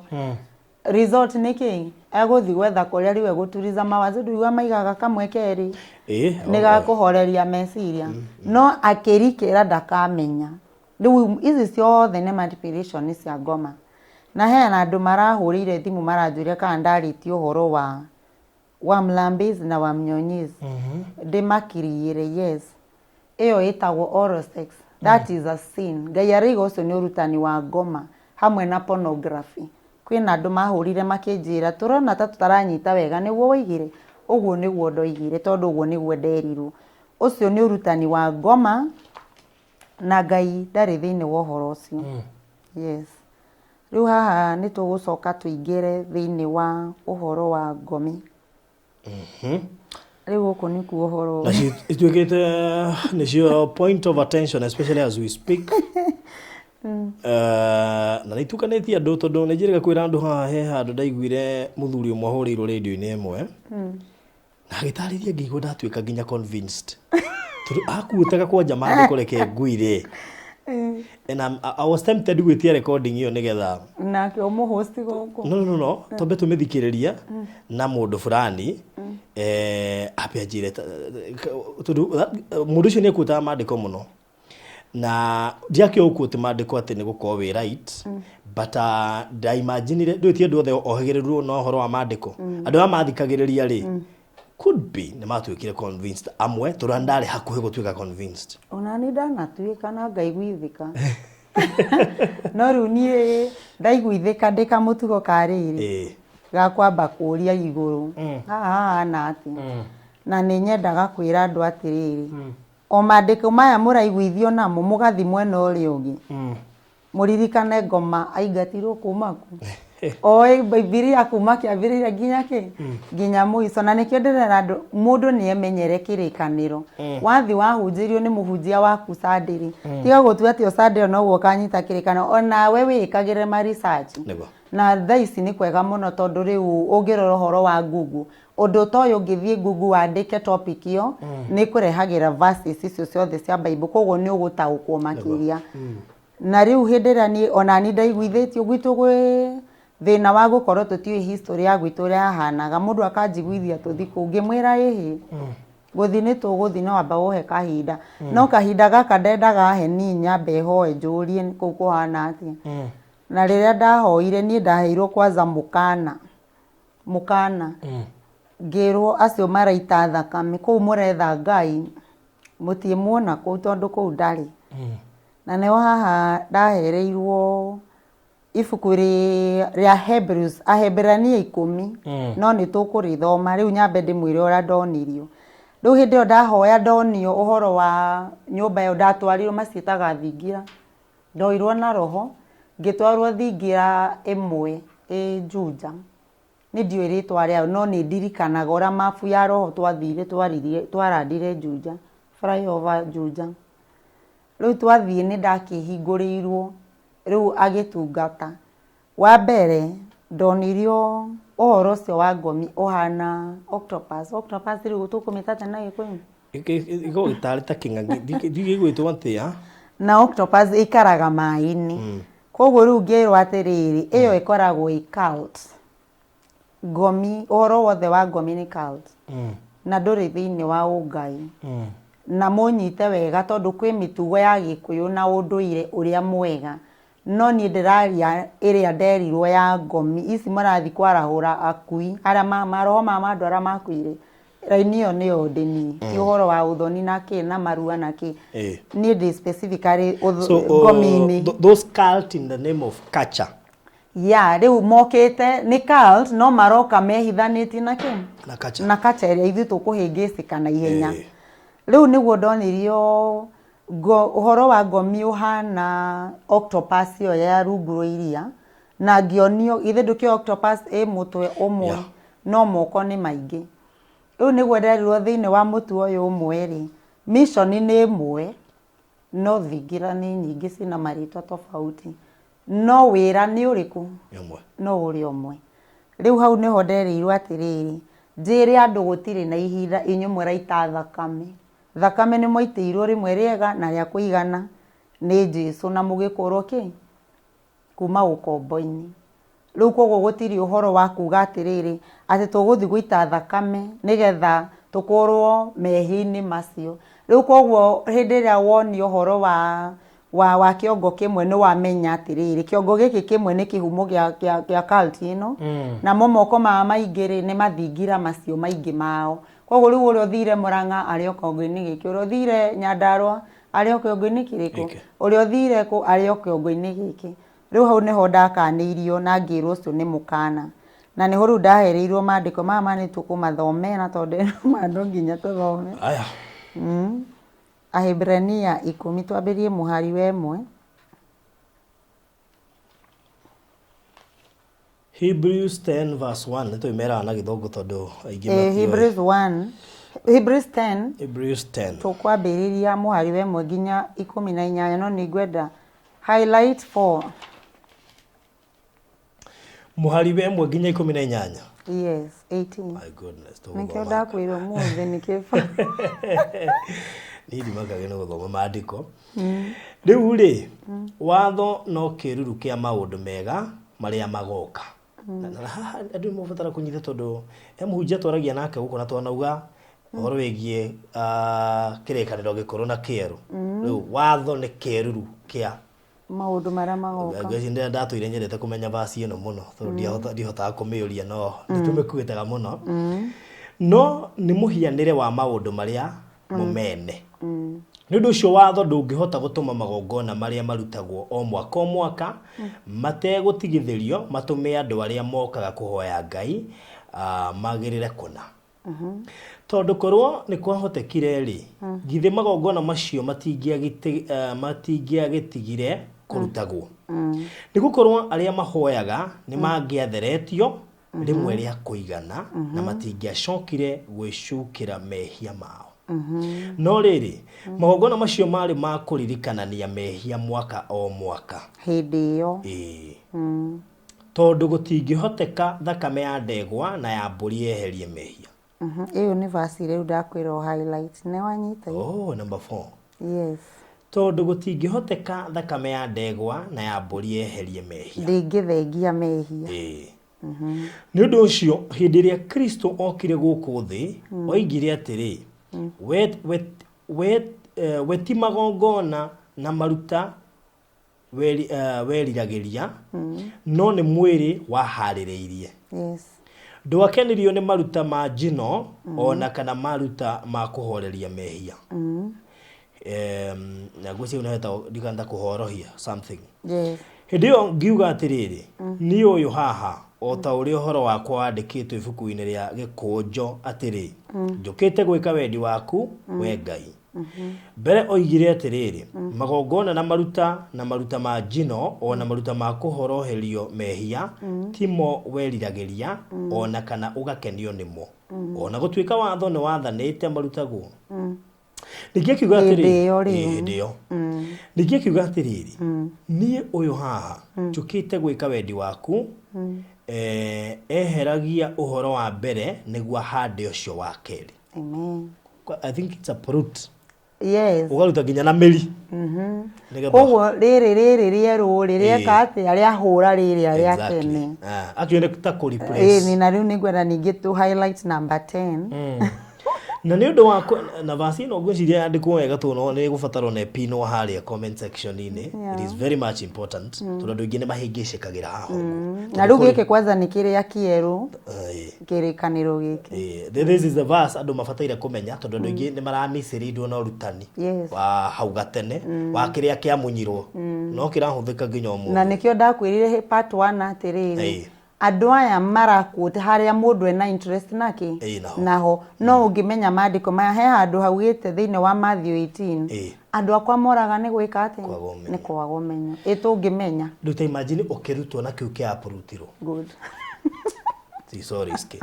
A: Result nĩ kĩ? Egũthiĩ gwetha kũrĩa rĩu egũturiza mawazo. Ndũigua maigaga kamwe kerĩ nĩ gakũhoreria meciria, no akĩrikĩra ndakamenya. Rĩu ici ciothe nĩ manipulation cia ngoma. Na hena andũ marahũrĩire thimũ maranjũria kana ndarĩtie ũhoro wa mlambizi na wa mnyonyizi. Ndĩmakiriĩre, yes, ĩyo ĩtagwo oral sex, that is a sin. Ngai araiga ũcio nĩ ũrutani wa ngoma hamwe na pornography. Kwĩna andũ mahũrire makĩnjĩra tũrona ta tũtaranyita wega, nĩguo woigire ũguo, nĩguo ndoigire, tondũ ũguo nĩguo nderirwo. Ũcio nĩ ũrutani wa ngoma na Ngai ndarĩ thĩinĩ wa ũhoro ũcio. Yes, rĩu haha nĩ tũgũcoka tũingĩre thĩinĩ wa ũhoro wa ngomi. Rĩu gũkũ nĩkuo ũhoro
B: na ituĩkĩte nĩcio point of attention, especially as we speak. Na nĩ itukanĩtie andũ, tondũ nĩ njĩrĩga kwĩra andũ haha he handũ ndaiguire mũthuri ũmwe ahũrĩirwo rĩndio-inĩ ĩmwe na agĩtarĩria, ngĩigua ndatuĩka nginya convinced, tondũ akuĩtaga kwanja maandĩko reke nguire, and I was tempted gwĩtia recording ĩyo nĩgetha
A: nake ũmũhosti gũkũ.
B: No, no, no, twambe tũmĩthikĩrĩria na mũndũ fulani ambe anjĩre tondũ mũndũ ũcio nĩ ekuĩtaga maandĩko mũno, na ndiakĩũĩ gũquote maandĩko atĩ nĩ gũkorwo wĩ right, but ndaimaginire ndũĩ ti andũ othe ohĩgĩrĩrwo na ũhoro wa maandĩko. Andũ aya mathikagĩrĩria rĩ, could be nĩ matuĩkire convinced amwe, tondũ ndarĩ hakuhĩ gũtuĩka convinced.
A: Ona nĩ ndanatuĩka na ngaiguithĩka, no rĩu niĩ ndaiguithĩka ndĩ kamũtugo ka rĩrĩ ga kwamba kũria igũrũ haha hahana atĩa. Na nĩ nyendaga kwĩra andũ atĩrĩrĩ, o maandĩko maya mũraiguithio namo mũgathi mwena ũrĩa ũngĩ. Mũririkane ngoma aingatirwo kuma kũ? Oĩ Bibilia kuma kĩambĩrĩria nginya kĩ? Nginya mũico. Na nĩkĩo ndĩrera andũ, mũndũ nĩ emenyere kĩrĩkanĩro. Wathi wahunjĩrio nĩ mũhunjia waku Sunday rĩ, tiga gũtua atĩ o Sunday ĩyo noguo ũkanyita kĩrĩkanĩro. Onawe wĩĩkagĩre ma research.
B: Nĩguo.
A: Na thaa ici nĩ kwega mũno tondũ rĩu ũngĩrora ũhoro wa Google, ũndũ ta ũyũ ũngĩthiĩ Google wandĩke topic ĩyo, nĩ ĩkũrehagĩra verses icio ciothe cia Bible, koguo nĩ ũgũtaũkwo makĩria. Na rĩu hĩndĩ ĩrĩa niĩ ona niĩ ndaiguithĩtio gwitũ gwĩ thĩna wa gũkorwo tũtiũĩ history ya gwitũ ũrĩa yahanaga, mũndũ akanjiguithia tũthiĩ kũu, ngĩmwĩra ĩhĩ, gũthiĩ nĩ tũgũthiĩ no amba ũhe kahinda. No kahinda gaka ndendaga he niĩ nyambe hoe njũrie kũu kũhana atĩa. Na rĩrĩa ndahoire niĩ ndaheirwo kwanza mũkana, mũkana. Ngĩrwo acio maraita thakame kũu mũretha Ngai, mũtiĩmuona kũu tondũ kũu ndarĩ. Na nĩho haha ndahereirwo ibuku rĩa Hebrews, Ahebrania 10, no nĩ tũkũrĩthoma rĩu nyambe ndĩmwĩre ũrĩa ndonirio. Rĩu hĩndĩ ĩyo ndahoya ndonio ũhoro wa nyũmba ĩyo ndatwarirwo maciĩtaga thingira. Ndoirwo na roho, ngĩtwarwo thingira ĩmwe ĩ Juja. Nĩ ndiũĩ rĩtwa rĩayo no nĩ ndirikanaga ũrĩa mabu ya roho twathire twaririe twarandire Juja, flyover Juja. Rĩu twathiĩ nĩ ndakĩhingũrĩirwo rĩu agĩtungata. Wa mbere ndonirio ũhoro ũcio wa ngomi ũhana octopus. Octopus rĩu tũkũmĩta atĩa na Gĩkũyũ?
B: Ĩkoragwo ĩtarĩ ta kĩng'ang'i, ndiũĩ ĩgwĩtwo atĩa.
A: Na octopus ĩikaraga maĩ-inĩ. Koguo rĩu ngĩrwo atĩrĩrĩ, ĩyo ĩkoragwo ĩ cult. Ngomi, ũhoro wothe wa ngomi nĩ cult. Na ndũrĩ thĩinĩ wa ũngai. Na mũnyite wega tondũ kwĩ mĩtugo ya Gĩkũyũ na ũndũire ũrĩa mwega. No niĩ ndĩraria ĩrĩa nderirwo ya ngomi, ici mũrathiĩ kwarahũra akui, arĩa maroho ma andũ arĩa makuire. Raini ĩyo nĩyo ndĩ niĩ. Ti ũhoro wa ũthoni na kĩ na marua na kĩ. Niĩ ndĩ specifically
B: So,
A: ngomi-inĩ.
B: Those cult in the name of culture.
A: Ya, rĩu mokĩte nĩ cult no maroka mehithanĩtie na kĩ?
B: Na culture.
A: Na culture ĩrĩa ithuĩ tũkũhĩngĩcĩka na ihenya. Rĩu nĩguo ndonirio ũhoro wa ngomi ũhana octopus ĩyo ya rungu rwa iria, na ngĩonio ithe ndũkĩũĩ octopus ĩ mũtwe ũmwe, no moko nĩ maingĩ. Rĩu nĩguo nderirwo thĩinĩ wa mũtu ũyũ ũmwe rĩ, mission nĩ ĩmwe, no thingira nĩ nyingĩ cina marĩtwa tofauti. No wĩra nĩ ũrĩkũ?
B: Nĩ ũmwe.
A: No ũrĩ ũmwe. Rĩu hau nĩho nderirwo atĩrĩrĩ, njĩre andũ gũtirĩ na ihinda inyuĩ mũraita thakame. Thakame nĩ mwaitĩirwo rĩmwe rĩega na rĩa kũigana nĩ Jesũ na mũgĩkũrwo kĩ? Kuma ũkombo-inĩ. Rĩu koguo gũtirĩ ũhoro wa kuga atĩrĩrĩ, atĩ tũgũthiĩ gũita thakame nĩgetha tũkũrwo mehia-inĩ macio. Rĩu koguo hĩndĩ ĩrĩa wonio ũhoro wa kĩongo kĩmwe nĩ wamenya atĩrĩrĩ, kĩongo gĩkĩ kĩmwe nĩ kĩhumo kĩa cult ĩno, namo moko maya maingĩ rĩ, nĩ mathingira macio maingĩ mao. Koguo rĩu ũrĩa ũthire Mũrang'a arĩ o kĩongo-inĩ gĩkĩ, ũrĩa ũthire Nyandarũa arĩ o kĩongo-inĩ kĩrĩkũ, ũrĩa ũthire kũ arĩ o kĩongo-inĩ gĩkĩ. Rĩu hau nĩho ndakanĩirio na ngĩrwo ũcio nĩ mũkana. Na nĩho rĩu ndahereirwo maandĩko maya ma nĩ tũkũmathomera tondũ ma no nginya tũthome.
B: Aya.
A: Ahebrania 10 twambĩrĩrie mũhari wa 1.
B: Hebrews 10 verse 1 nĩ tũimeraga na gĩthũngũ tondũ aingĩ matiũĩ.
A: Hebrews 1, Hebrews 10.
B: Hebrews 10.
A: Tũkwambĩrĩria mũhari wa 1 nginya 18, no nĩ ngwenda highlight 4.
B: Mũhari wa 1 nginya 18.
A: Yes, 18.
B: My goodness,
A: Nĩkĩo
B: tũgũthoma.
A: ndakwĩra ũmũthĩ nĩ kĩba.
B: Niĩ ndimakagio nĩ gũthoma maandĩko. Rĩu rĩ, watho no kĩruru kĩa maũndũ mega marĩa magoka. Na haha andũ nĩ mabatara kũnyita tondũ he mũhunjia twaragia nake gũkũ na twanauga ũhoro wĩgiĩ kĩrĩkanĩro gĩkũrũ na kĩerũ. Rĩu watho nĩ kĩruru kĩa
A: maũndũ marĩa magoka.
B: Ngwĩciria ndatũire nyendete kũmenya verse ĩno mũno tondũ ndihotaga kũmĩũria no nĩtũmĩkuĩtaga mũno. No nĩ mũhianĩre wa maũndũ marĩa mũmene. Nĩ ũndũ ũcio watho ndũngĩhota gũtũma magongona marĩa marutagwo o mwaka o mwaka mategũtigithĩrio matũme andũ arĩa mokaga kũhoya Ngai magĩrĩre kũna. Tondũ korwo nĩ kwahotekire rĩ, githĩ magongona macio matingĩagĩtigire Kũrutagwo nĩ gũkorwo arĩa mahoyaga nĩ mangĩatheretio rĩmwe rĩa kũigana na matingĩacokire gwĩcukĩra mehia mao. No rĩrĩ, magongona macio marĩ ma kũririkanania mehia mwaka o mwaka.
A: Hĩndĩ ĩyo.
B: Ĩĩ, tondũ gũtingĩhoteka thakame ya ndegwa na ya mbũri yeherie mehia.
A: Ĩyo nĩ verse rĩu ndakwĩra ũ highlight. Nĩ wanyita?
B: Oh, number 4.
A: Yes.
B: Tondũ gũtingĩhoteka thakame ya ndegwa na ya mbũri yeherie mehia.
A: Ndĩngĩthengia mehia.
B: Ĩĩ. Nĩ ũndũ ũcio hĩndĩ ĩrĩa Kristo okire gũkũ thĩ, oigire atĩrĩ, we ti magongona na maruta weriragĩria, no nĩ mwĩrĩ waharĩrĩirie. Ndwakenirio nĩ maruta ma njino ona kana maruta ma kũhoreria mehia. Na ngwĩciria nĩ ndikanta kũhorohia something. Hĩndĩ ĩyo ngiuga atĩrĩrĩ, niĩ ũyũ haha, o ta ũrĩa ũhoro wakwa wandĩkĩtwo ibuku-inĩ rĩa gĩkũnjo atĩrĩ, njũkĩte gwĩka wendi waku, we Ngai. Mbere oigire atĩrĩrĩ, magongona na maruta na maruta ma njino ona maruta ma kũhoroherio mehia timo weriragĩria ona kana ũgakenio nĩmo, ona gũtuĩka watho nĩ wathanĩte marutagwo. Ningĩ akiuga
A: Hĩndĩ
B: atĩrĩ,
A: ĩyo rĩu.
B: Ĩĩ, hĩndĩ ĩyo. Ningĩ akiuga atĩrĩrĩ, niĩ ũyũ haha njũkĩte gwĩka wendi waku, eheragia ũhoro wa mbere nĩguo ahande ũcio wa kerĩ.
A: Amen.
B: I think it's a fruit.
A: Yes.
B: Ũgaruta nginya na mĩri. Nĩgetha-
A: Koguo rĩrĩ rĩerũ rĩ rĩeka atĩa, rĩahũra rĩrĩa rĩa
B: Exactly.
A: tene.
B: Ah, actually nĩ ta kũ replace.
A: Ĩĩ, na rĩu nĩngwenda ningĩ tũ highlight number 10.
B: Na nĩ ũndũ wa na verse ĩno ngwĩciria yandĩkwo wega tondũ no nĩ ĩgũbatarwo na ĩpinwo harĩa comment section-inĩ. It is very much important tondũ andũ aingĩ nĩ mahĩngĩcĩkagĩra haha ũguo.
A: Na rĩu gĩkĩ kwanza nĩ kĩrĩa kĩerũ,
B: Ĩĩ.
A: kĩrĩkanĩro gĩkĩ.
B: Ĩĩ, this is the verse andũ mabataire kũmenya tondũ andũ aingĩ nĩ maramisĩrindwo na ũrutani wa hau gatene wa kĩrĩa kĩamunyirwo no kĩrahũthĩka nginya ũmũthĩ.
A: Na nĩkĩo ndakwĩrire part 1 atĩrĩrĩ, andũ aya maraquote harĩa mũndũ ena interest nake
B: Ĩĩ, naho.
A: Naho no ũngĩmenya maandĩko maya, he handũ haugĩte thĩinĩ wa Matthew 18, andũ akwa moraga nĩ gwĩka atĩa?
B: Kwaga ũmenyo.
A: Nĩ kwaga ũmenyo. Ĩ tũngĩmenya.
B: Rĩu ta imagine ũkĩrutwo na kĩu kĩa uprootirwo.
A: Good.
B: Ti so risky.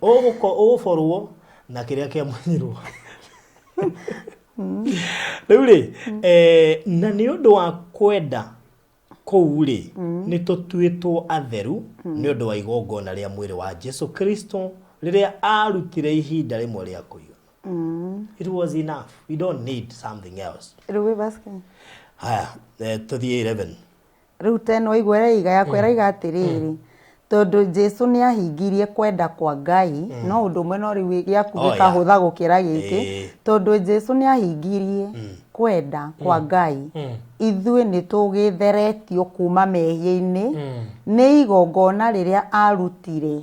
B: Ũgũborwo na kĩrĩa kĩamunyirwo. Rĩu rĩ, na nĩ ũndũ wa kwenda kũu rĩ, nĩ tũtuĩtwo atheru nĩ ũndũ wa igongona rĩa mwĩrĩ wa Jesu Kristo rĩrĩa arutire ihinda rĩmwe rĩa kũigana. It was enough. We don't need something else.
A: Rĩu wĩ basket.
B: Haya, tũthiĩ 11.
A: Rĩu 10 waigua ĩraiga yakwa ĩraiga atĩrĩrĩ, tondũ Jesu nĩ ahingirie kwenda kwa Ngai, no ũndũ ũmwe no rĩu gĩaku gĩkahũtha gũkĩra gĩkĩ, tondũ Jesu nĩ ahingirie kwenda kwa Ngai, ithuĩ nĩ tũgĩtheretio kuma mehia-inĩ nĩ igongona rĩrĩa arutire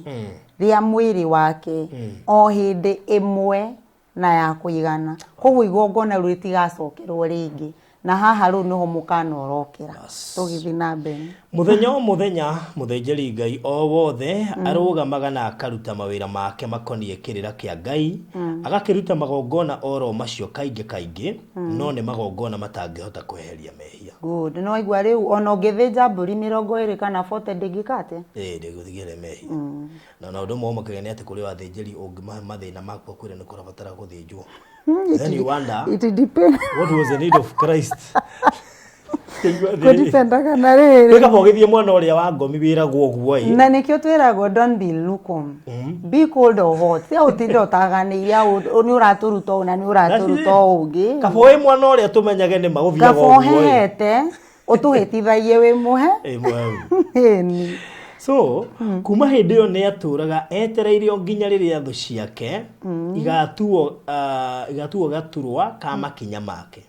A: rĩa mwĩrĩ wake o hĩndĩ ĩmwe na ya kũigana. Koguo igongona rĩu rĩtigacokerwo rĩngĩ. Na haha rĩu nĩho mũkana ũrokĩra. Tũgĩthiĩ na mbere.
B: Mũthenya o mũthenya mũthĩnjĩri Ngai o wothe arũgamaga na akaruta mawĩra make makoniĩ kĩrĩra kĩa Ngai, agakĩruta magongona oro macio kaingĩ kaingĩ, no nĩ magongona matangĩhota kweheria mehia.
A: Good. No waigua rĩu ona ũngĩthĩnja mbũri 20 kana 40 ndĩngĩka atĩa?
B: Ĩĩ, ndĩgũtigĩre mehia. Na ũndũ ũmwe ũmakagia nĩ atĩ kũrĩ athĩnjĩri ũngĩmahe mathĩna maku akwĩre nĩ kũrabatara gũthĩnjwo. Then you wonder
A: It depends.
B: what was the need of Christ.
A: Kũdipendaga na rĩrĩ.
B: Nĩ kaba ũgĩthiĩ mwena ũrĩa wa ngomi wĩragwo ũguo ĩ.
A: Na nĩkĩo twĩragwo don't be lukewarm. Be cold or hot. Tia ũtinde ũtaganĩire nĩ ũratũruta ũũ na nĩ ũratũruta ũũ ũngĩ.
B: Kaba wĩ mwena ũrĩa tũmenyage nĩ ma ũthiaga
A: Kaba
B: ũguo ĩ.
A: ũhehete ũtũhĩtithagie wĩ mũhe.
B: Ĩ mũheu.
A: Ĩni.
B: So, kuma hĩndĩ ĩyo nĩ atũraga etereire o nginya rĩrĩa thũ ciake igatuo gaturwa ka makinya make.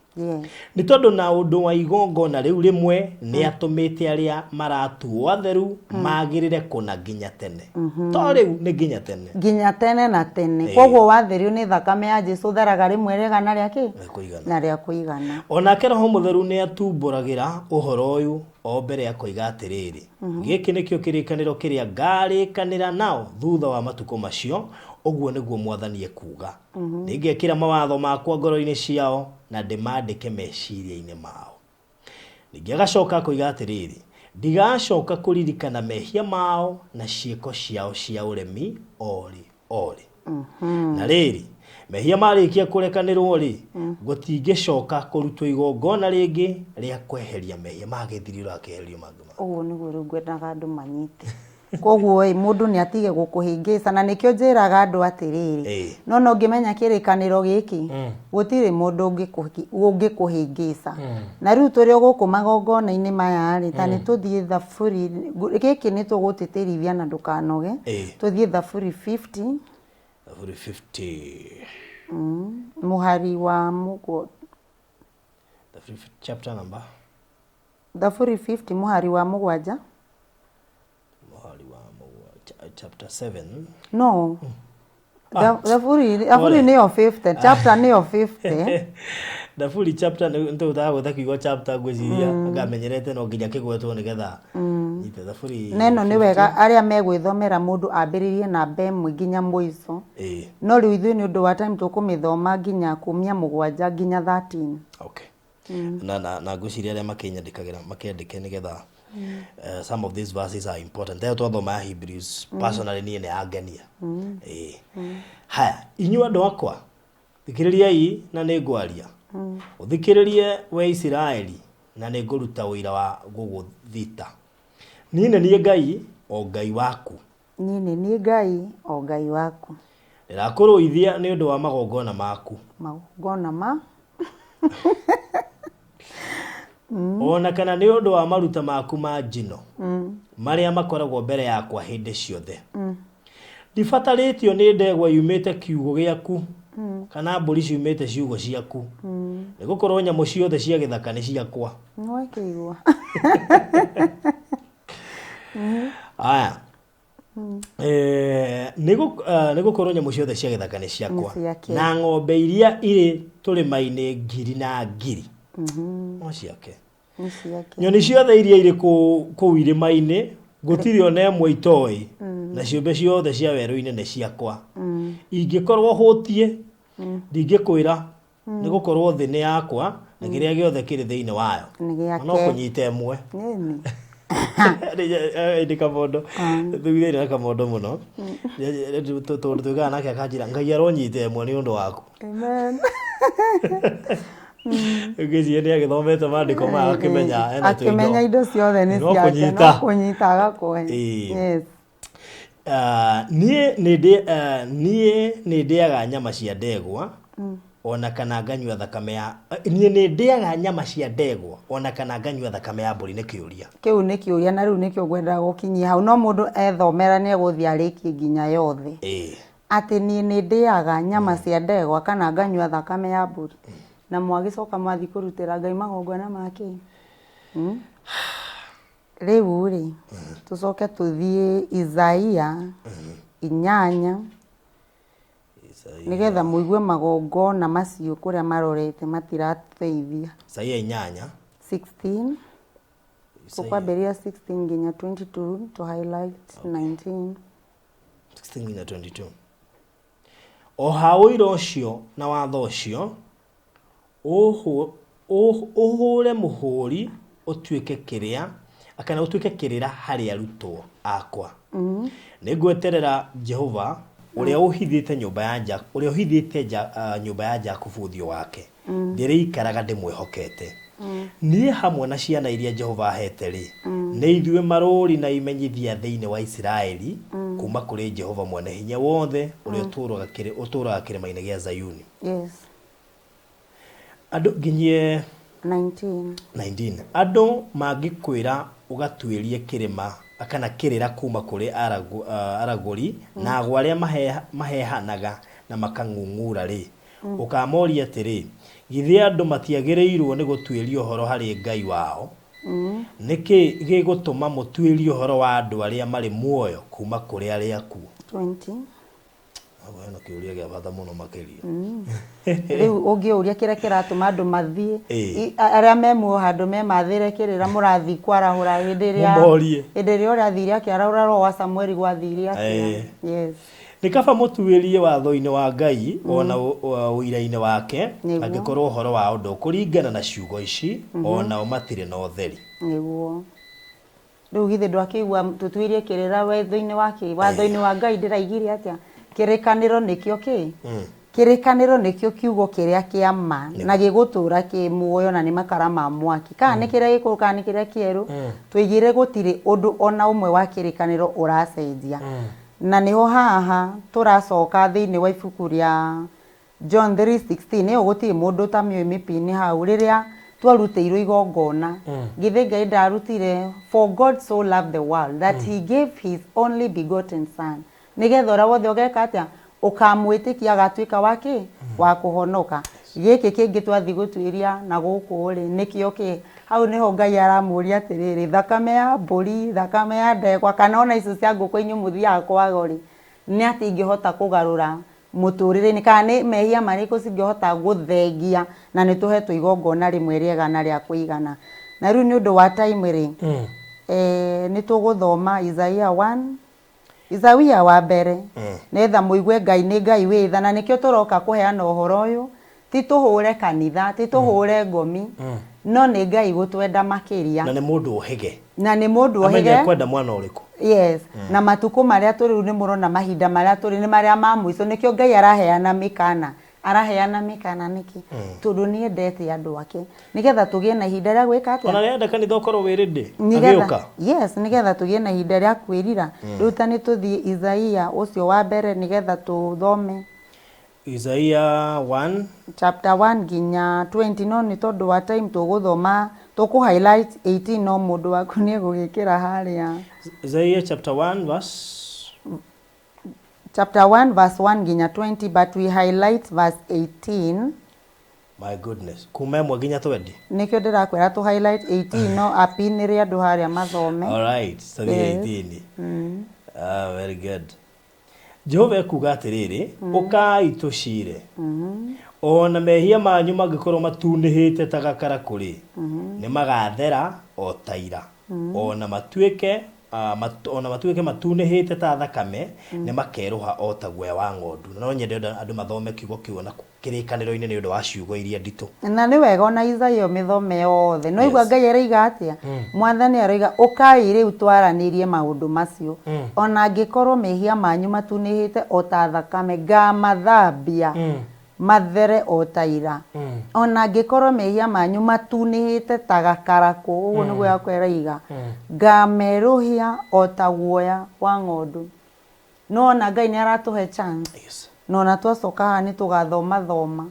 B: Nĩ tondũ na ũndũ wa igongona rĩu rĩmwe nĩ atũmĩte arĩa maratuo atheru magĩrĩre kũna nginya tene. To rĩu nĩ nginya tene.
A: Nginya tene na tene. Koguo watherio nĩ thakame ya Jesu theraga rĩmwe rĩega na rĩa kĩ?
B: Rĩa kũigana.
A: Na rĩa kũigana.
B: Onake Roho Mũtheru nĩ atumbũragĩra ũhoro ũyũ o mbere akoiga atĩrĩrĩ, gĩkĩ nĩkĩo kĩrĩkanĩro kĩrĩa ngarĩkanĩra nao thutha wa matukũ macio, ũguo nĩguo Mwathani ekuuga. Nĩngekĩra mawatho makwa ngoro-inĩ ciao na ndĩmandĩke meciria-inĩ mao. Ningĩ agacoka akoiga atĩrĩrĩ, ndigacoka kũririkana mehia mao na ciĩko ciao cia ũremi o rĩ o rĩ. Na rĩrĩ, mehia marĩkia kũrekanĩrwo rĩ, gũtingĩcoka kũrutwo igongona rĩngĩ rĩa kweheria mehia. Magĩthirio akĩeherio mangĩ.
A: Ũguo nĩguo rĩu ngwendaga andũ manyite. Koguo ĩ, mũndũ nĩ atige gũkũhĩngĩca, na nĩkĩo njĩraga andũ atĩrĩrĩ, no no ngĩmenya kĩrĩkanĩro gĩkĩ, gũtirĩ mũndũ ũngĩkũhĩngĩca. Na rĩu tũrĩ o gũkũ magongona-inĩ maya rĩ, ta nĩ tũthiĩ Thaburi, gĩkĩ nĩ tũgũtĩtĩrithia na ndũkanoge, tũthiĩ Thaburi 50.
B: Thaburi 50.
A: Mũhari wa mũgwa.
B: Thaburi chapter number?
A: Thaburi 50 mũhari wa mũgwanja.
B: Mũhari wa mũgwanja, chapter 7.
A: No. Thaburi Thaburi nĩyo 50, chapter nĩyo 50.
B: Thaburi chapter nĩ tũgũtaga gwĩta kiugo chapter, ngwĩciria ngamenyerete no nginya kĩgwetwo nĩgetha nyite Thaburi.
A: Na ĩno nĩ wega arĩa megwĩthomera mũndũ ambĩrĩrie namba 1 nginya mũico. No rĩu ithuĩ nĩ ũndũ wa time tũkũmĩthoma nginya kumia 7 nginya 13.
B: Okay. Na ngwĩciria arĩa makĩnyandĩkagĩra makĩandĩke nĩgetha some of these verses are important. Ĩyo twathoma ya Hebrews, personally niĩ nĩ yangenia. Ĩĩ. Haya, inyuĩ andũ akwa, thikĩrĩriai na nĩ ngwaria. Ũthikĩrĩrie we Isiraeli na nĩ ngũruta ũira wa gũgũthita. Niĩ nĩ niĩ Ngai, o Ngai waku.
A: Niĩ nĩ niĩ Ngai, o Ngai waku.
B: Ndĩrakũrũithia nĩ ũndũ wa magongona maku.
A: Magongona ma?
B: O na kana nĩ ũndũ wa maruta maku ma njino marĩa makoragwo mbere yakwa hĩndĩ ciothe. Ndibatarĩtio nĩ ndegwa yumĩte kiugũ gĩaku kana mbũri ciumĩte ciugũ ciaku, nĩ gũkorwo nyamũ ciothe cia gĩthaka nĩ ciakwa.
A: Nĩwakĩigua.
B: Aya. Nĩ gũkorwo nyamũ ciothe cia gĩthaka nĩ ciakwa,
A: Nĩ ciake.
B: na ng'ombe iria irĩ tũrĩma-inĩ ngiri na ngiri no ciake.
A: Nĩ ciake.
B: Nyoni ciothe iria irĩ kũu irĩma-inĩ gũtirĩ ona ĩmwe itoĩ, na ciũmbe ciothe cia werũ-inĩ nĩ ciakwa. Ingĩkorwo hũtiĩ, ndingĩkwĩra, nĩ gũkorwo thĩ nĩ yakwa na kĩrĩa gĩothe kĩrĩ thĩinĩ wayo.
A: Nĩ gĩake.
B: No kũnyita ĩmwe.
A: Nĩni.
B: Ndĩ kamondo thutha na kamondo mũno tondũ twĩkaga nake akanjĩra Ngai aronyita ĩmwe nĩ ũndũ waku.
A: Amen.
B: Ngĩciria nĩ agĩthomete maandĩko maya akĩmenya ena tũindo.
A: Akĩmenya indo ciothe nĩ
B: No
A: ciake,
B: kũnyita.
A: no kũnyita agakũhe. Yes.
B: Niĩ nĩ ndĩaga nyama cia ndegwa ona kana nganyua thakame ya niĩ nĩ ndĩaga nyama cia ndegwa ona kana nganyua thakame ya mbũri, nĩ kĩũria.
A: Kĩu nĩ kĩũria, na rĩu nĩkĩo ngwendaga gũkinyia hau. No mũndũ ethomera nĩ egũthiĩ arĩkie nginya yothe. Atĩ niĩ nĩ ndĩaga nyama cia ndegwa kana nganyua thakame ya mbũri. Na mwagĩcoka mwathiĩ kũrutĩra Ngai magongona ma kĩ? Rĩu rĩ, tũcoke tũthiĩ Isaia 8, nĩgetha mũigue magongona macio kũrĩa marorete matirateithia.
B: Isaia 8.
A: 16. Tũkwambĩrĩria 16 nginya 22 to highlight 19.
B: 16 nginya 22. O ha ũira ũcio na watho ũcio, ũhũre mũhũri ũtuĩke kĩrĩa kana ũtuĩke kĩrĩra harĩ arutwo akwa. Nĩ ngweterera Jehova ũrĩa ũhithĩte nyũmba ya ũrĩa ũhithĩte nyũmba ya Jakubu ũthiũ wake. Ndĩrĩikaraga ndĩmwĩhokete. Niĩ hamwe na ciana iria Jehova ahete rĩ, nĩ ithuĩ marũũri na imenyithia thĩinĩ wa Isiraeli kuma kũrĩ Jehova mwene hinya wothe ũrĩa ũtũũraga kĩrĩma-inĩ gĩa Zayuni.
A: Yes.
B: Andũ nginyie
A: 19.
B: 19. Andũ mangĩkwĩra ũgatuĩrie kĩrĩma kana kĩrĩra kuma kũrĩ aragũri na agwo arĩa mahehanaga na makang'ung'ura rĩ, ũkamoria atĩrĩ, githĩ andũ matiagĩrĩirwo nĩ gũtuĩria ũhoro harĩ Ngai wao? Nĩkĩ gĩgũtũma mũtuĩrie ũhoro wa andũ arĩa marĩ muoyo kuma kũrĩ arĩa akuũ?
A: 20.
B: Hau hena kĩũria gĩa bata mũno makĩria.
A: Rĩu ũngĩũria kĩrĩa kĩratũma andũ mathiĩ, arĩa me muoyo handũ memathĩre kĩrĩra mũrathiĩ kwarahũra hĩndĩ ĩrĩa
B: Mũmorie.
A: Hĩndĩ ĩrĩa ũrĩa athire akĩarahũra roho wa Samueli gwathire atĩa? Yes.
B: Nĩ kaba mũtuĩrie watho-inĩ wa Ngai ona ũira-inĩ wake,
A: Nĩguo.
B: angĩkorwo ũhoro wao ndũkũringana na ciugo ici, o nao matirĩ na ũtheri.
A: Nĩguo. Rĩu githĩ ndwakĩigua tũtuĩrie kĩrĩra watho-inĩ wa kĩ? Watho-inĩ wa Ngai ndĩraigire atĩa? Kĩrĩkanĩro nĩkĩo kĩ? Kĩrĩkanĩro nĩkĩo kiugo kĩrĩa kĩa ma na gĩgũtũra kĩ muoyo na nĩ makara ma mwaki. Kana nĩ kĩrĩa gĩkũrũ kana nĩ kĩrĩa kĩerũ, tũigire gũtirĩ ũndũ ona ũmwe wa kĩrĩkanĩro ũracenjia. Na nĩho haha tũracoka thĩinĩ wa ibuku rĩa John 3:16, ĩyo gũtirĩ mũndũ ũtamĩũĩ mĩpini hau, rĩrĩa twarutĩirwo igongona, githĩ Ngai ndarutire, for God so loved the world that he gave his only begotten son, nĩgetha ũrĩa wothe ũgeka atĩa, ũkamwĩtĩkia agatuĩka wa kĩ, wa kũhonoka. Gĩkĩ kĩngĩ twathiĩ gũtuĩria na gũkũ rĩ, nĩkĩo kĩ, hau nĩho Ngai aramũria atĩrĩrĩ, thakame ya mbũri, thakame ya ndegwa, kana ona icio cia ngũkũ inyuĩ mũthiaga kwago rĩ, nĩ atĩ ingĩhota kũgarũra mũtũrĩre-inĩ, kana nĩ mehia marĩkũ cingĩhota gũthengia, na nĩ tũhetwo igongona rĩmwe rĩega na rĩa kũigana. Na rĩu nĩ ũndũ wa time rĩ, nĩ tũgũthoma Isaiah 1, Isaia wa mbere, nĩgetha mũigue Ngai nĩ Ngai wĩ tha, na nĩkĩo tũroka kũheana ũhoro ũyũ, ti tũhũre kanitha, ti tũhũre ngomi, no nĩ Ngai gũtwenda makĩria.
B: Na nĩ mũndũ ũhĩge.
A: Na nĩ mũndũ
B: Amenye
A: ũhĩge.
B: kwenda mwana ũrĩkũ.
A: Yes. Na matukũ marĩa tũrĩ rĩu nĩ mũrona mahinda marĩa tũrĩ nĩ marĩa ma mũico, nĩkĩo Ngai araheana mĩkana. Araheana mĩkana nĩkĩ? Tondũ nĩ endete andũ ake. Nĩgetha tũgĩe na ihinda rĩa gwĩka atĩa?
B: Ona arenda kanitha ũkorwo wĩ ready,
A: Nĩgetha,
B: agĩũka.
A: yes, nĩgetha tũgĩe na ihinda rĩa kwĩrira. Rĩu ta nĩ tũthiĩ Isaia ũcio wa mbere nĩgetha tũthome.
B: Isaia 1.
A: Chapter 1 nginya 20, no nĩ tondũ wa time tũgũthoma, tũkũ highlight 18, no mũndũ waku nĩ egũgĩkĩra harĩa.
B: Isaiah chapter 1 verse
A: Chapter 1 verse 1 nginya 20, but we highlight verse 18.
B: My goodness. Kuma ĩmwe nginya 20.
A: Nĩkĩo ndĩrakwĩra tũ highlight 18, no apinĩre andũ harĩa mathome.
B: All right, so
A: Yes.
B: 18. Ah, very good. Jehova ekuga atĩrĩrĩ, ũkai tũcire. Ona mehia manyu mangĩkorwo matunĩhĩte ta gakarakũ-rĩ, nĩ magathera o ta ira. Ona matuĩke ona matuĩke matunĩhĩte ta thakame, nĩ makerũha o ta guoya wa ng'ondu. Na no nyende andũ mathome kiugo kĩu na kĩrĩkanĩro-inĩ nĩ ũndũ wa ciugo iria nditũ.
A: Na nĩ wega ona Isaia ũmĩthome yothe. No igua
B: Yes.
A: Ngai aroiga atĩa? Mwathani aroiga ũkai rĩu twaranĩrie maũndũ macio. Ona angĩkorwo mehia manyu matunĩhĩte o ta thakame, ngamathambia mathere o ta ira. Ona angĩkorwo mehia manyu matunĩhĩte ta gakarakũ, ũguo nĩguo yakwa ĩroiga, ngamerũhia o ta guoya wa ng'ondu. No ona Ngai nĩ aratũhe chance.
B: Yes.
A: No ona twacoka haha nĩ tũgathoma thoma.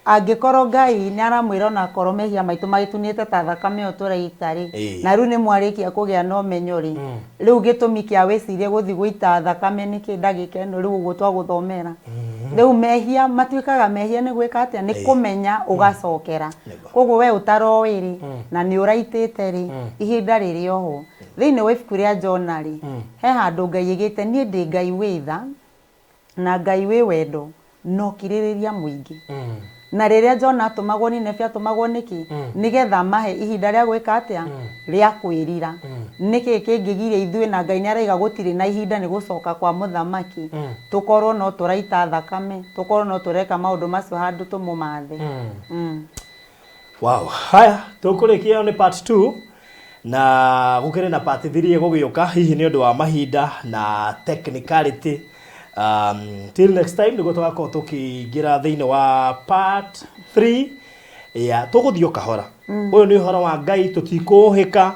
A: Angĩkorwo Ngai nĩ aramwĩra ona akorwo mehia maitũ magĩtunĩte ta thakame ĩyo tũraita rĩ, na rĩu nĩ mwarĩkia kũgĩa na ũmenyo rĩ, rĩu gĩtũmi kĩa wĩcirie gũthiĩ gũita thakame nĩkĩ ndagĩka ĩno rĩu ũguo twagũthomera. Rĩu mehia matuĩkaga mehia nĩ gwĩka atĩa? Nĩ kũmenya ũgacokera.
B: Nĩguo.
A: Koguo we ũtaroĩ rĩ, na nĩ ũraitĩte rĩ, ihinda rĩrĩ oho. Thĩinĩ wa ibuku rĩa Jona rĩ, he handũ Ngai aigĩte niĩ ndĩ Ngai wĩ tha na Ngai wĩ wendo na ũkirĩrĩria mũingĩ. Na rĩrĩa Jona atũmagwo Nineve atũmagwo nĩkĩ? Nĩgetha mahe ihinda rĩa gwĩka atĩa? Rĩa kwĩrira. Nĩkĩ kĩngĩgiria ithuĩ na Ngai nĩ araiga gũtirĩ na ihinda nĩ gũcoka kwa mũthamaki, tũkorwo no tũraita thakame, tũkorwo no tũreka maũndũ macio handũ tũmũmathe.
B: Wow. Haya, tũkũrĩkia ĩyo nĩ part 2 na gũkĩrĩ na part 3 ĩgũgĩũka hihi nĩ ũndũ wa mahinda na technicality. Till next time nĩguo tũgakorwo tũkĩingĩra thĩinĩ wa part 3 ya tũgũthiĩ o kahora. Ũyũ nĩ ũhoro wa Ngai, tũtikũũhĩka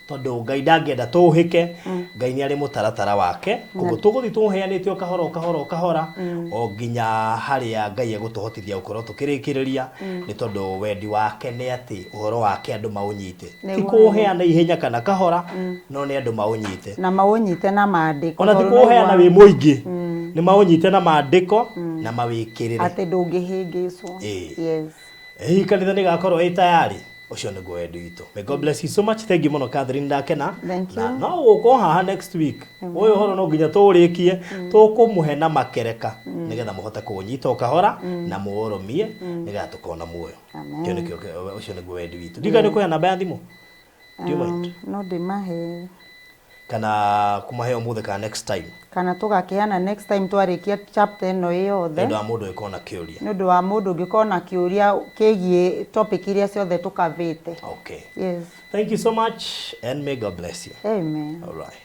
B: tondũ Ngai ndangĩenda tũũhĩke. Ngai nĩ arĩ mũtaratara wake, koguo tũgũthiĩ tũũheanĩte o kahora o kahora o kahora o nginya harĩa Ngai egũtũhotithia gũkorwo tũkĩrĩkĩrĩria, nĩ tondũ wendi wake nĩ atĩ ũhoro wake andũ maũnyite. Ti kũũheana ihenya kana kahora, no nĩ andũ maũnyite.
A: Na maũnyite na maandĩko.
B: Ona ti
A: Tondũ
B: kũũheana
A: naigua
B: wĩ mũingĩ, nĩ maũnyite na maandĩko na mawĩkĩrĩre.
A: Atĩ ndũngĩhĩngĩcwo. Yes.
B: Hihi kanitha nĩ ĩgakorwo ĩ tayari? Ũcio nĩguo wendi witũ. May God bless you so much. Thank you mũno Catherine, ndakena.
A: Thank
B: Na
A: you.
B: no gũkorwo haha next week. Ũyũ ũhoro no nginya tũũrĩkie, tũkũmũhe na makereka nĩgetha mũhote kũũnyita o kahora na mũũrũmie nĩgetha tũkona muoyo.
A: Amen.
B: Kĩo nĩkĩo ũcio nĩguo wendi witũ. Ndikana nĩ kũheana namba ya thimũ. Do you mind?
A: No ndĩmahe.
B: Kana kũmahe ũmũthĩ kana next time?
A: Kana tũgakĩheana next time twarĩkia chapter ĩno ĩ yothe.
B: Nĩ ũndũ wa mũndũ ũngĩkorwo na kĩũria.
A: Nĩ ũndũ wa mũndũ ũngĩkorwo na kĩũria kĩgiĩ topic iria ciothe tũkavĩte.
B: Okay.
A: Yes.
B: Thank you so much and may God bless you.
A: Amen.
B: All right.